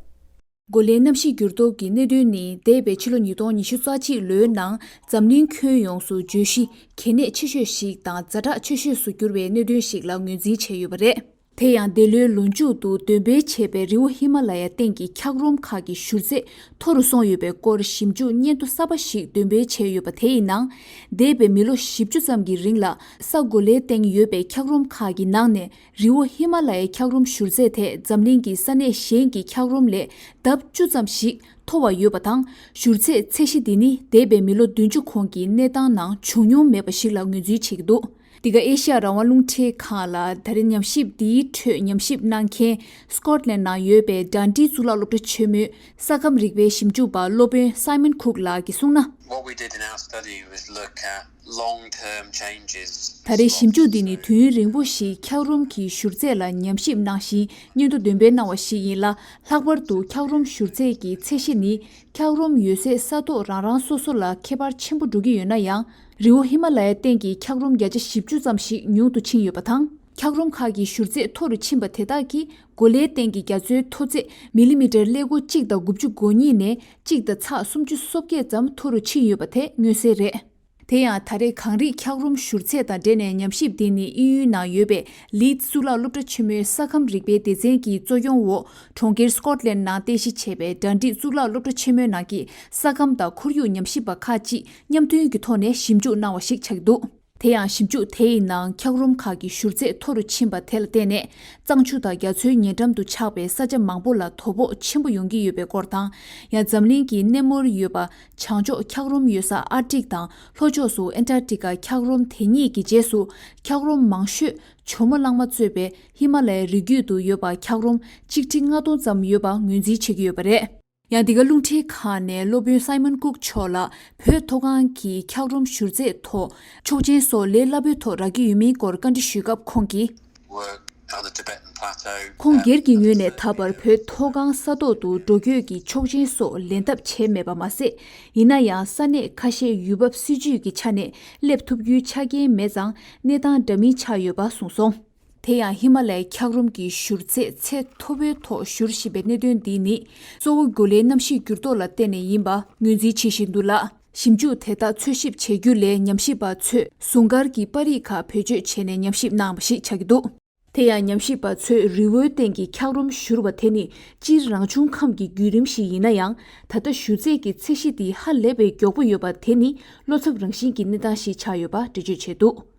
གོ་ལའི་གནམ་གཤིས་འགྱུར་ལྡོག་གི་གནད་དོན་ནི་འདས་པའི་ཕྱི་ལོ་ཉིས་སྟོང་ཉི་ཤུ་རྩ་གཅིག་ལོའི་ནང་འཛམ་གླིང་ཁྱོན་ཡོངས་སུ་བརྗོད་གཞི་གལ་གནད་ཆེ་ཤོས་ཤིག་དང་ཛ་དྲག་ཆེ་ཤོས་སུ་གྱུར་བའི་གནད་དོན་ཞིག་ལ་ངོས་འཛིན་བྱས་ཡོད་པ་རེད། དེ་ཡང་འདི་ལོའི་ལོ་མཇུག་ཏུ་འདོན་སྤེལ་བྱས་པའི་རི་བོ་ཧི་མ་ལ་ཡ་སྟེང་གི་འཁྱགས་རོམ་ཁག་གི་བཞུར་རྫས་མཐོ་རུ་སོང་ཡོད་པའི་སྐོར་ཞིབ་འཇུག་སྙན་ཐོ་གསར་པ་ཞིག་འདོན་སྤེལ་བྱས་ཡོད་པ། དེ་ཡི་ནང་འདས་པའི་མི་ལོ་བཞི་བཅུ་ཙམ་གྱི་རིང་ལ་ས་གོ་ལའི་སྟེང་ཡོད་པའི་འཁྱགས་རོམ་ཁག་གི་ནང་ནས། རི་བོ་ཧི་མ་ལ་ཡའི་འཁྱགས་རོམ་བཞུར་རྫས་དེ་འཛམ་གླིང་གི་ས་གནས་གཞན་གྱི་འཁྱགས་རོམ་ལས་ལྡབ་བཅུ་ཙམ་ཞིག་མཐོ་བ་ཡོད་པ་དང་། བཞུར་རྫས་ཚད་གཞི་འདི་ནི་འདས་པའི་མི་ལོ་བདུན་ཅུ་གོང་གི་གནས་སྟངས་ནང་བྱུང་མྱོང་མེད་པ་ཞིག་ལ་ངོས་འཛིན་བྱེད་ཀྱི་འདུག་འདི་ག་ཨེ་ཤ་ཡ་རང་དབང་རླུང་འཕྲིན་ཁང་ལ་ད་རེས་ཉམས་ཞིབ་འདིའི་ཁྲོད་ཉམས་ཞིབ་གནང་མཁན་སི་ཀོཊ་ལན་ནང་ཡོད་པའི་ཌན་ཌི་གཙུག་ལག་སློབ་གྲྭ་ཆེན་མོའི་ས་ཁམས་རིག་པའི་ཞིབ་འཇུག་པ་སློབ་དཔོན་སའི་མོན་ཁུག་ལགས་ཀྱིས་གསུངས་ན། What we did in our study was look at long-term changes. ད་རེས་ཞིབ་འཇུག་འདི་ནི་དུས་ཡུན་རིང་པོ་ཞིག་འཁྱགས་རོམ་གྱི་བཞུར་རྫས་ལ་ཉམས་ཞིབ་གནང་བཞིན་སྙན་ཐོ་འདོན་སྤེལ་གནང་བ་ཞིག་ཡིན་ལ། ལྷག་པར་དུ་འཁྱགས་རོམ་བཞུར་རྫས་ཀྱི་ཚད་གཞི་ནི་འཁྱགས་རོམ་ཡོད་སའི་ས་ཐོག་རང་རང་སོ་སོ་ལ་ཁྱད་པར་ཆེན་པོ་འགྲོ་གི་ཡོད་ན་ཡང་། རི་བོ་ཧི་མ་ལ་ཡའི་སྟེང་གི་འཁྱགས་རོམ་བརྒྱ་ཆ་བཞི་བཅུ་ཙམ་ཞིག་ཉུང་དུ་ཕྱིན་ཡོད་པ་དང་། འཁྱགས་རོམ་ཁག་གི་བཞུར་རྫས་མཐོ་རུ་ཕྱིན་པ་དེ་དག་གིས་གོ་ལའི་སྟེང་གི་རྒྱ་མཚོའི་མཐོ་ཚད་མི་ལི་མི་ཊར་ཀླད་ཀོར་གཅིག་དང་དགུ་བཅུ་གོ་གཉིས་ནས་གཅིག་དང་ཚེག་སུམ་ཅུ་སོ་བརྒྱད་ཙམ་མཐོ་རུ་ཕྱིན་ཡོད་པ་དེ་མངོན་གསལ་རེད། དེ་ཡང་ད་རེས་གངས་རིའི་འཁྱགས་རོམ་བཞུར་ཚད་དང་འབྲེལ་ནས་ཉམས་ཞིབ་འདི་ནི་དབྱིན་ཡུལ་ནང་ཡོད་པའི་ལིཌ་གཙུག་ལག་སློབ་གྲྭ་ཆེན་མོའི་ས་ཁམས་རིག་པའི་སྡེ་ཚན་གྱི་གཙོ་སྐྱོང་འོག་གྲོང་ཁྱེར་སི་ཀོཊ་ལན་ནང་རྟེན་གཞི་བྱས་པའི་ཌན་ཌི་གཙུག་ལག་སློབ་གྲྭ་ཆེན་མོའི་ནང་གི་ས་ཁམས་དང་ཁོར་ཡུག་ཉམས་ཞིབ་པ་ཁག་ཅིག་མཉམ་མཐུན་གྱི་ཐོག་ནས་ཞིབ་འཇུག་གནང་བ་ཞིག་ཆགས་ཀྱི་འདུག་དེ་ཡང་ཞིབ་འཇུག་དེ་ཡི་ནང་འཁྱགས་རོམ་ཁག་གི་བཞུར་ཚད་མཐོ་རུ་ཕྱིན་པ་དེ་ལ་བརྟེན་ནས། གཙང་ཆུ་དང་རྒྱ་མཚོའི་ཉེ་འགྲམ་དུ་ཆགས་པའི་ས་ཆ་མང་པོ་ལ་དོ་ཕོག་ཆེན་པོ་ཡོང་གི་ཡོད་པའི་སྐོར་དང་། ཡང་འཛམ་གླིང་གི་སྣེ་མོར་ཡོད་པ་བྱང་ཕྱོགས་འཁྱགས་རོམ་ཡོད་ས་ཨར་ཀྲིག་དང་། ལྷོ་ཕྱོགས་སུ་ཨན་ཊར་ཀྲི་ཀ་འཁྱགས་རོམ་དེ་གཉིས་ཀྱི་རྗེས་སུ། འཁྱགས་རོམ་མང་ཤོས་ཇོ་མོ་གླང་མ་གཙོས་པའི་ཧི་མ་ལ་ཡའི་རི་རྒྱུད་དུ་ཡོད་པ་འཁྱགས་རོམ་ཆིག་ཁྲི་ལྔ་སྟོང་ཙམ་ཡོད་པ་ངོས་འཛིན་བྱེད་ཀྱི་ཡོད་པ་རེད། ཡང་འདི་ག་རླུང་འཕྲིན་ཁང་ནས་སློབ་དཔོན་སའི་མོན་ཀུག་མཆོག་ལ་བོད་མཐོ་སྒང་གི་འཁྱགས་རོམ་བཞུར་ཚད་ཐོག་ཆོག་མཆན་སོགས་ལས་སླ་པོའི་ཐོག་རག་གི་ཡོད་མིན་སྐོར་བཀའ་འདྲི་ཞུས་སྐབས་ཁོང་གིས། Work on the Tibetan Plateau. ཁོང་སྒེར་གྱི་ངོས་ནས་ད་བར་བོད་མཐོ་སྒང་ས་ཐོག་ཏུ་འགྲོ་སྐྱོད་ཀྱི་ཆོག་མཆན་སོགས་ལེན་ཐབས་བྱས་མེད་པ་མ་ཟད། ཡིན་ན་ཡང་ས་གནས་ཁ་ཤས་ཡུལ་བབ་སྲིད་ཇུས་ཀྱི་ཆ་ནས་སླེབས་ཐུབ་རྒྱུའི་ཆ་རྐྱེན་མེད་ཙང་གནས་སྟངས་འདྲ་མིན་ཆགས་ཡོད་པ་གསུངས་སོང་། དེ་ཡང་ཧི་མ་ལ་ཡའི་འཁྱགས་རོམ་གྱི་བཞུར་ཚད་ཚད་མཐོ་པོའི་ཐོག་བཞུར་བཞིན་པའི་གནད་དོན་འདི་ནི་གཙོ་བོ་གོ་ལའི་གནམ་གཤིས་འགྱུར་ལྡོག་ལ་བརྟེན་ནས་ཡིན་པ་ངོས་འཛིན་བྱེད་བཞིན་འདུག་ལ། ཞིབ་འཇུག་དེ་དག་འཚོལ་ཞིབ་བྱེད་རྒྱུ་ལས་ཉམས་ཞིབ་པ་ཚོས་ཟུང་སྐར་གྱི་པར་རིས་ཁག་བེད་སྤྱོད་བྱས་ནས་ཉམས་ཞིབ་གནང་བ་ཞིག་ཆགས་ཀྱི་འདུག་དེ་ཡང་ཉམས་ཞིབ་པ་ཚོས་རི་བོའི་སྟེང་གི་འཁྱགས་རོམ་བཞུར་བ་དེ་ནི་སྤྱིར་རང་བྱུང་ཁམས་ཀྱི་བརྒྱུད་རིམ་ཞིག་ཡིན་ན་ཡང་། ད་ལྟ་བཞུར་ཚད་ཀྱི་ཚད་གཞི་དེ་ཧ་ལས་པའི་མགྱོགས་པོ་ཡོད་པ་དེ་ནི་བློ་འཚབ་རང་བཞིན་གྱི་གནས་སྟངས་ཤིག་ཆགས་ཡོད་པ་འགྲེལ་བརྗོད་བྱས་འདུག་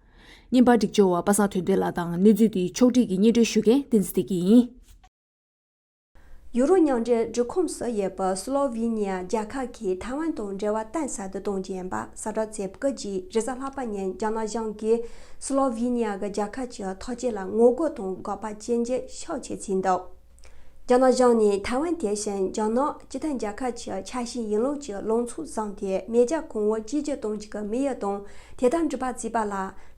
བརྙན་པར་སྒྲིག་སྦྱོར་བ་པ་སངས་དོན་ལྡན་ལགས་དང་གནས་ཚུལ་དེའི་ཕྱོགས་སྒྲིག་གིས་སྙན་སྒྲོན་ཞུ་མཁན་བསྟན་འཛིན་བདེ་སྐྱིད་ཡིན། ཡུ་རོབ་མཉམ་འབྲེལ་སྒྲིག་ཁོངས་སུ་ཡོད་པའི་སི་ལོ་ཝི་ནི་ཡ་རྒྱལ་ཁབ་ཀྱིས་ཐའེ་ཝན་དང་འབྲེལ་བ་གཏིང་ཟབ་ཏུ་གཏོང་རྒྱུ་ཡིན་པ་གསལ་བསྒྲགས་བྱས་པ་བརྒྱུད། རེས་གཟའ་ལྷག་པ་ཉིན་རྒྱ་ནག་གཞུང་གིས་སི་ལོ་ཝི་ནི་ཡ་གི་རྒྱལ་ཁབ་ཀྱི་ཐག་གཅོད་ལ་ངོ་རྒོལ་དང་དགག་པ་ཇེ་ཆེར་ཕྱིན་ཚུལ་འདུག་རྒྱ་ནག་གཞུང་ནས་ཐའེ་ཝན་དེ་བཞིན་རྒྱ་ནག་སྤྱི་མཐུན་རྒྱལ་ཁབ་ཀྱི་ཆ་ཤས་ཡིན་ལུགས་ཀྱི་ལངས་ཕྱོགས་བཟུང་སྟེ། མེ་རྒྱལ་གོང་བུ་གཅིག་གྱུར་གཏོང་རྒྱུ་གི་དམིགས་ཡུལ་དང་། དེ་ལྟར་འགྲུབ་པ་བྱས་པ་ལ་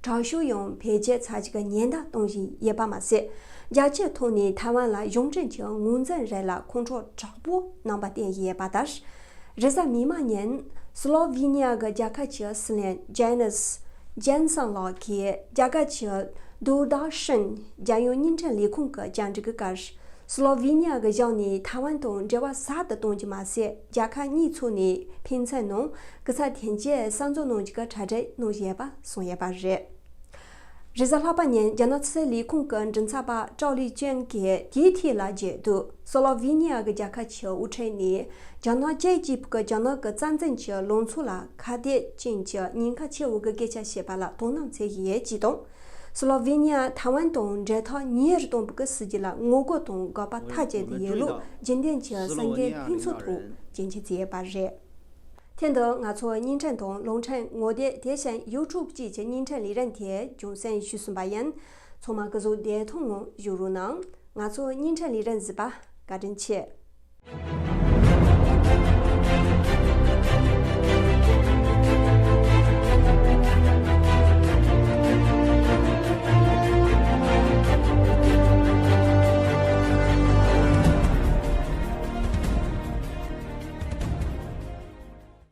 དྲག་ཤུགས་ཡང་འཕེལ་རྒྱས་ཚར་གཅིག་གི་ཉེན་བརྡ་གཏོང་བཞིན་ཡོད་པ་མ་ཟད། རྒྱལ་སྤྱིའི་ཐོག་ནས་ཐའེ་ཝན་ལ་གཞུང་འབྲེལ་གྱི་ངོས་འཛིན་རེ་ལ་ཁོང་ཁྲོ་དྲག་པོ་གནང་བ་བསྟན་ཡོད་པ་ལྟར། རེས་གཟའ་མིག་དམར་ཉིན་སི་ལོ་ཝི་ནི་ཡ་གི་རྒྱལ་ཁབ་ཀྱི་སྲིད་བློན་ཇེ་ནིས་ཇན་སན་ལགས་ཀྱིས་རྒྱ་གར་གྱི་དུར་དར་ཤན་རྒྱལ་ཡོངས་བརྙན་འཕྲིན་ལས་ཁུངས་ཀྱི་བཅར་འདྲི་གི་སྐབས། སི་ལོ་ཝི་ནི་ཡ་གི་གཞུང་ནས་ཐའེ་ཝན་དང་འབྲེལ་བ་ཟབ་ཏུ་གཏོང་རྒྱུ་མ་ཟད། རྒྱལ་ཁབ་གཉིས་ཚོ་ནས་ཕན་ཚུན་ནང་སྐུ་ཚབ་དོན་གཅོད་གསར་འཛུགས་གནང་རྒྱུ་གི་གྲ་སྒྲིག་གནང་བཞིན་ཡོད་པ་གསུངས་ཡོད་པ་རེད། རེས་གཟའ་ལྷག་པ་ཉིན་རྒྱ་ནག་ཕྱི་སྲིད་ལས་ཁུངས་ཀྱི་མགྲིན་ཚབ་པ་ཀྲའོ་ལི་ཅུན་གྱིས་དེའི་ཐད་ལ་བརྗོད་དོན། སི་ལོ་ཝི་ནི་ཡ་གི་རྒྱལ་ཁབ་ཀྱི་དབུ་ཁྲིད་ནས་རྒྱ་ནག་རྒྱལ་གཅེས་པུའུ་གི་རྒྱ་ནག་གི་རྩ་འཛིན་གྱི་ལངས་ཕྱོགས་ལ་ཁ་གཏད་ཅན་གྱི་ཉེན་ཁ་ཆེ་བོ་གི་སྐད་ཆ་བཤད་པ་ལ་དོ་སྣང་བྱེད་བཞིན་ཡོད་ཅེས་དང་། སི་ལོ་ཝི་ནི་ཡ་ཐའེ་ཝན་དང་འབྲེལ་ཐག་ཉེ་རུ་གཏོང་བའི་སྲིད་ཇུས་ལ་ངོ་རྒོལ་དང་དགག་པ་མཐའ་གཅིག་ཏུ་ཡོད་ལུགས་རྒྱུན་ལྡན་གྱི་གསར་འགོད་ལྷན་ཚོགས་ཐོག་རྒྱུན་འཁྱོངས་བྱས་ཡོད་པ་རེད། དེ་འདི་ང་ཚོའི་བརྙན་འཕྲིན་དང་རླུང་འཕྲིན་ངོ་དེབ་དེ་བཞིན་ཡུ་ཊུབ་བཅས་ཀྱི་བརྙན་འཕྲིན་ལས་རིམ་དེ་རྒྱང་སྲིང་ཞུས་ཟིན་པ་ཡིན། ཚང་མ་སྐུ་གཟུགས་བདེ་ཐང་ངང་བཞུགས་རོགས་གནང་། ང་ཚོའི་བརྙན་འཕྲིན་ལས་རིམ་གཟིགས་པ་བཀའ་དྲིན་ཆེ།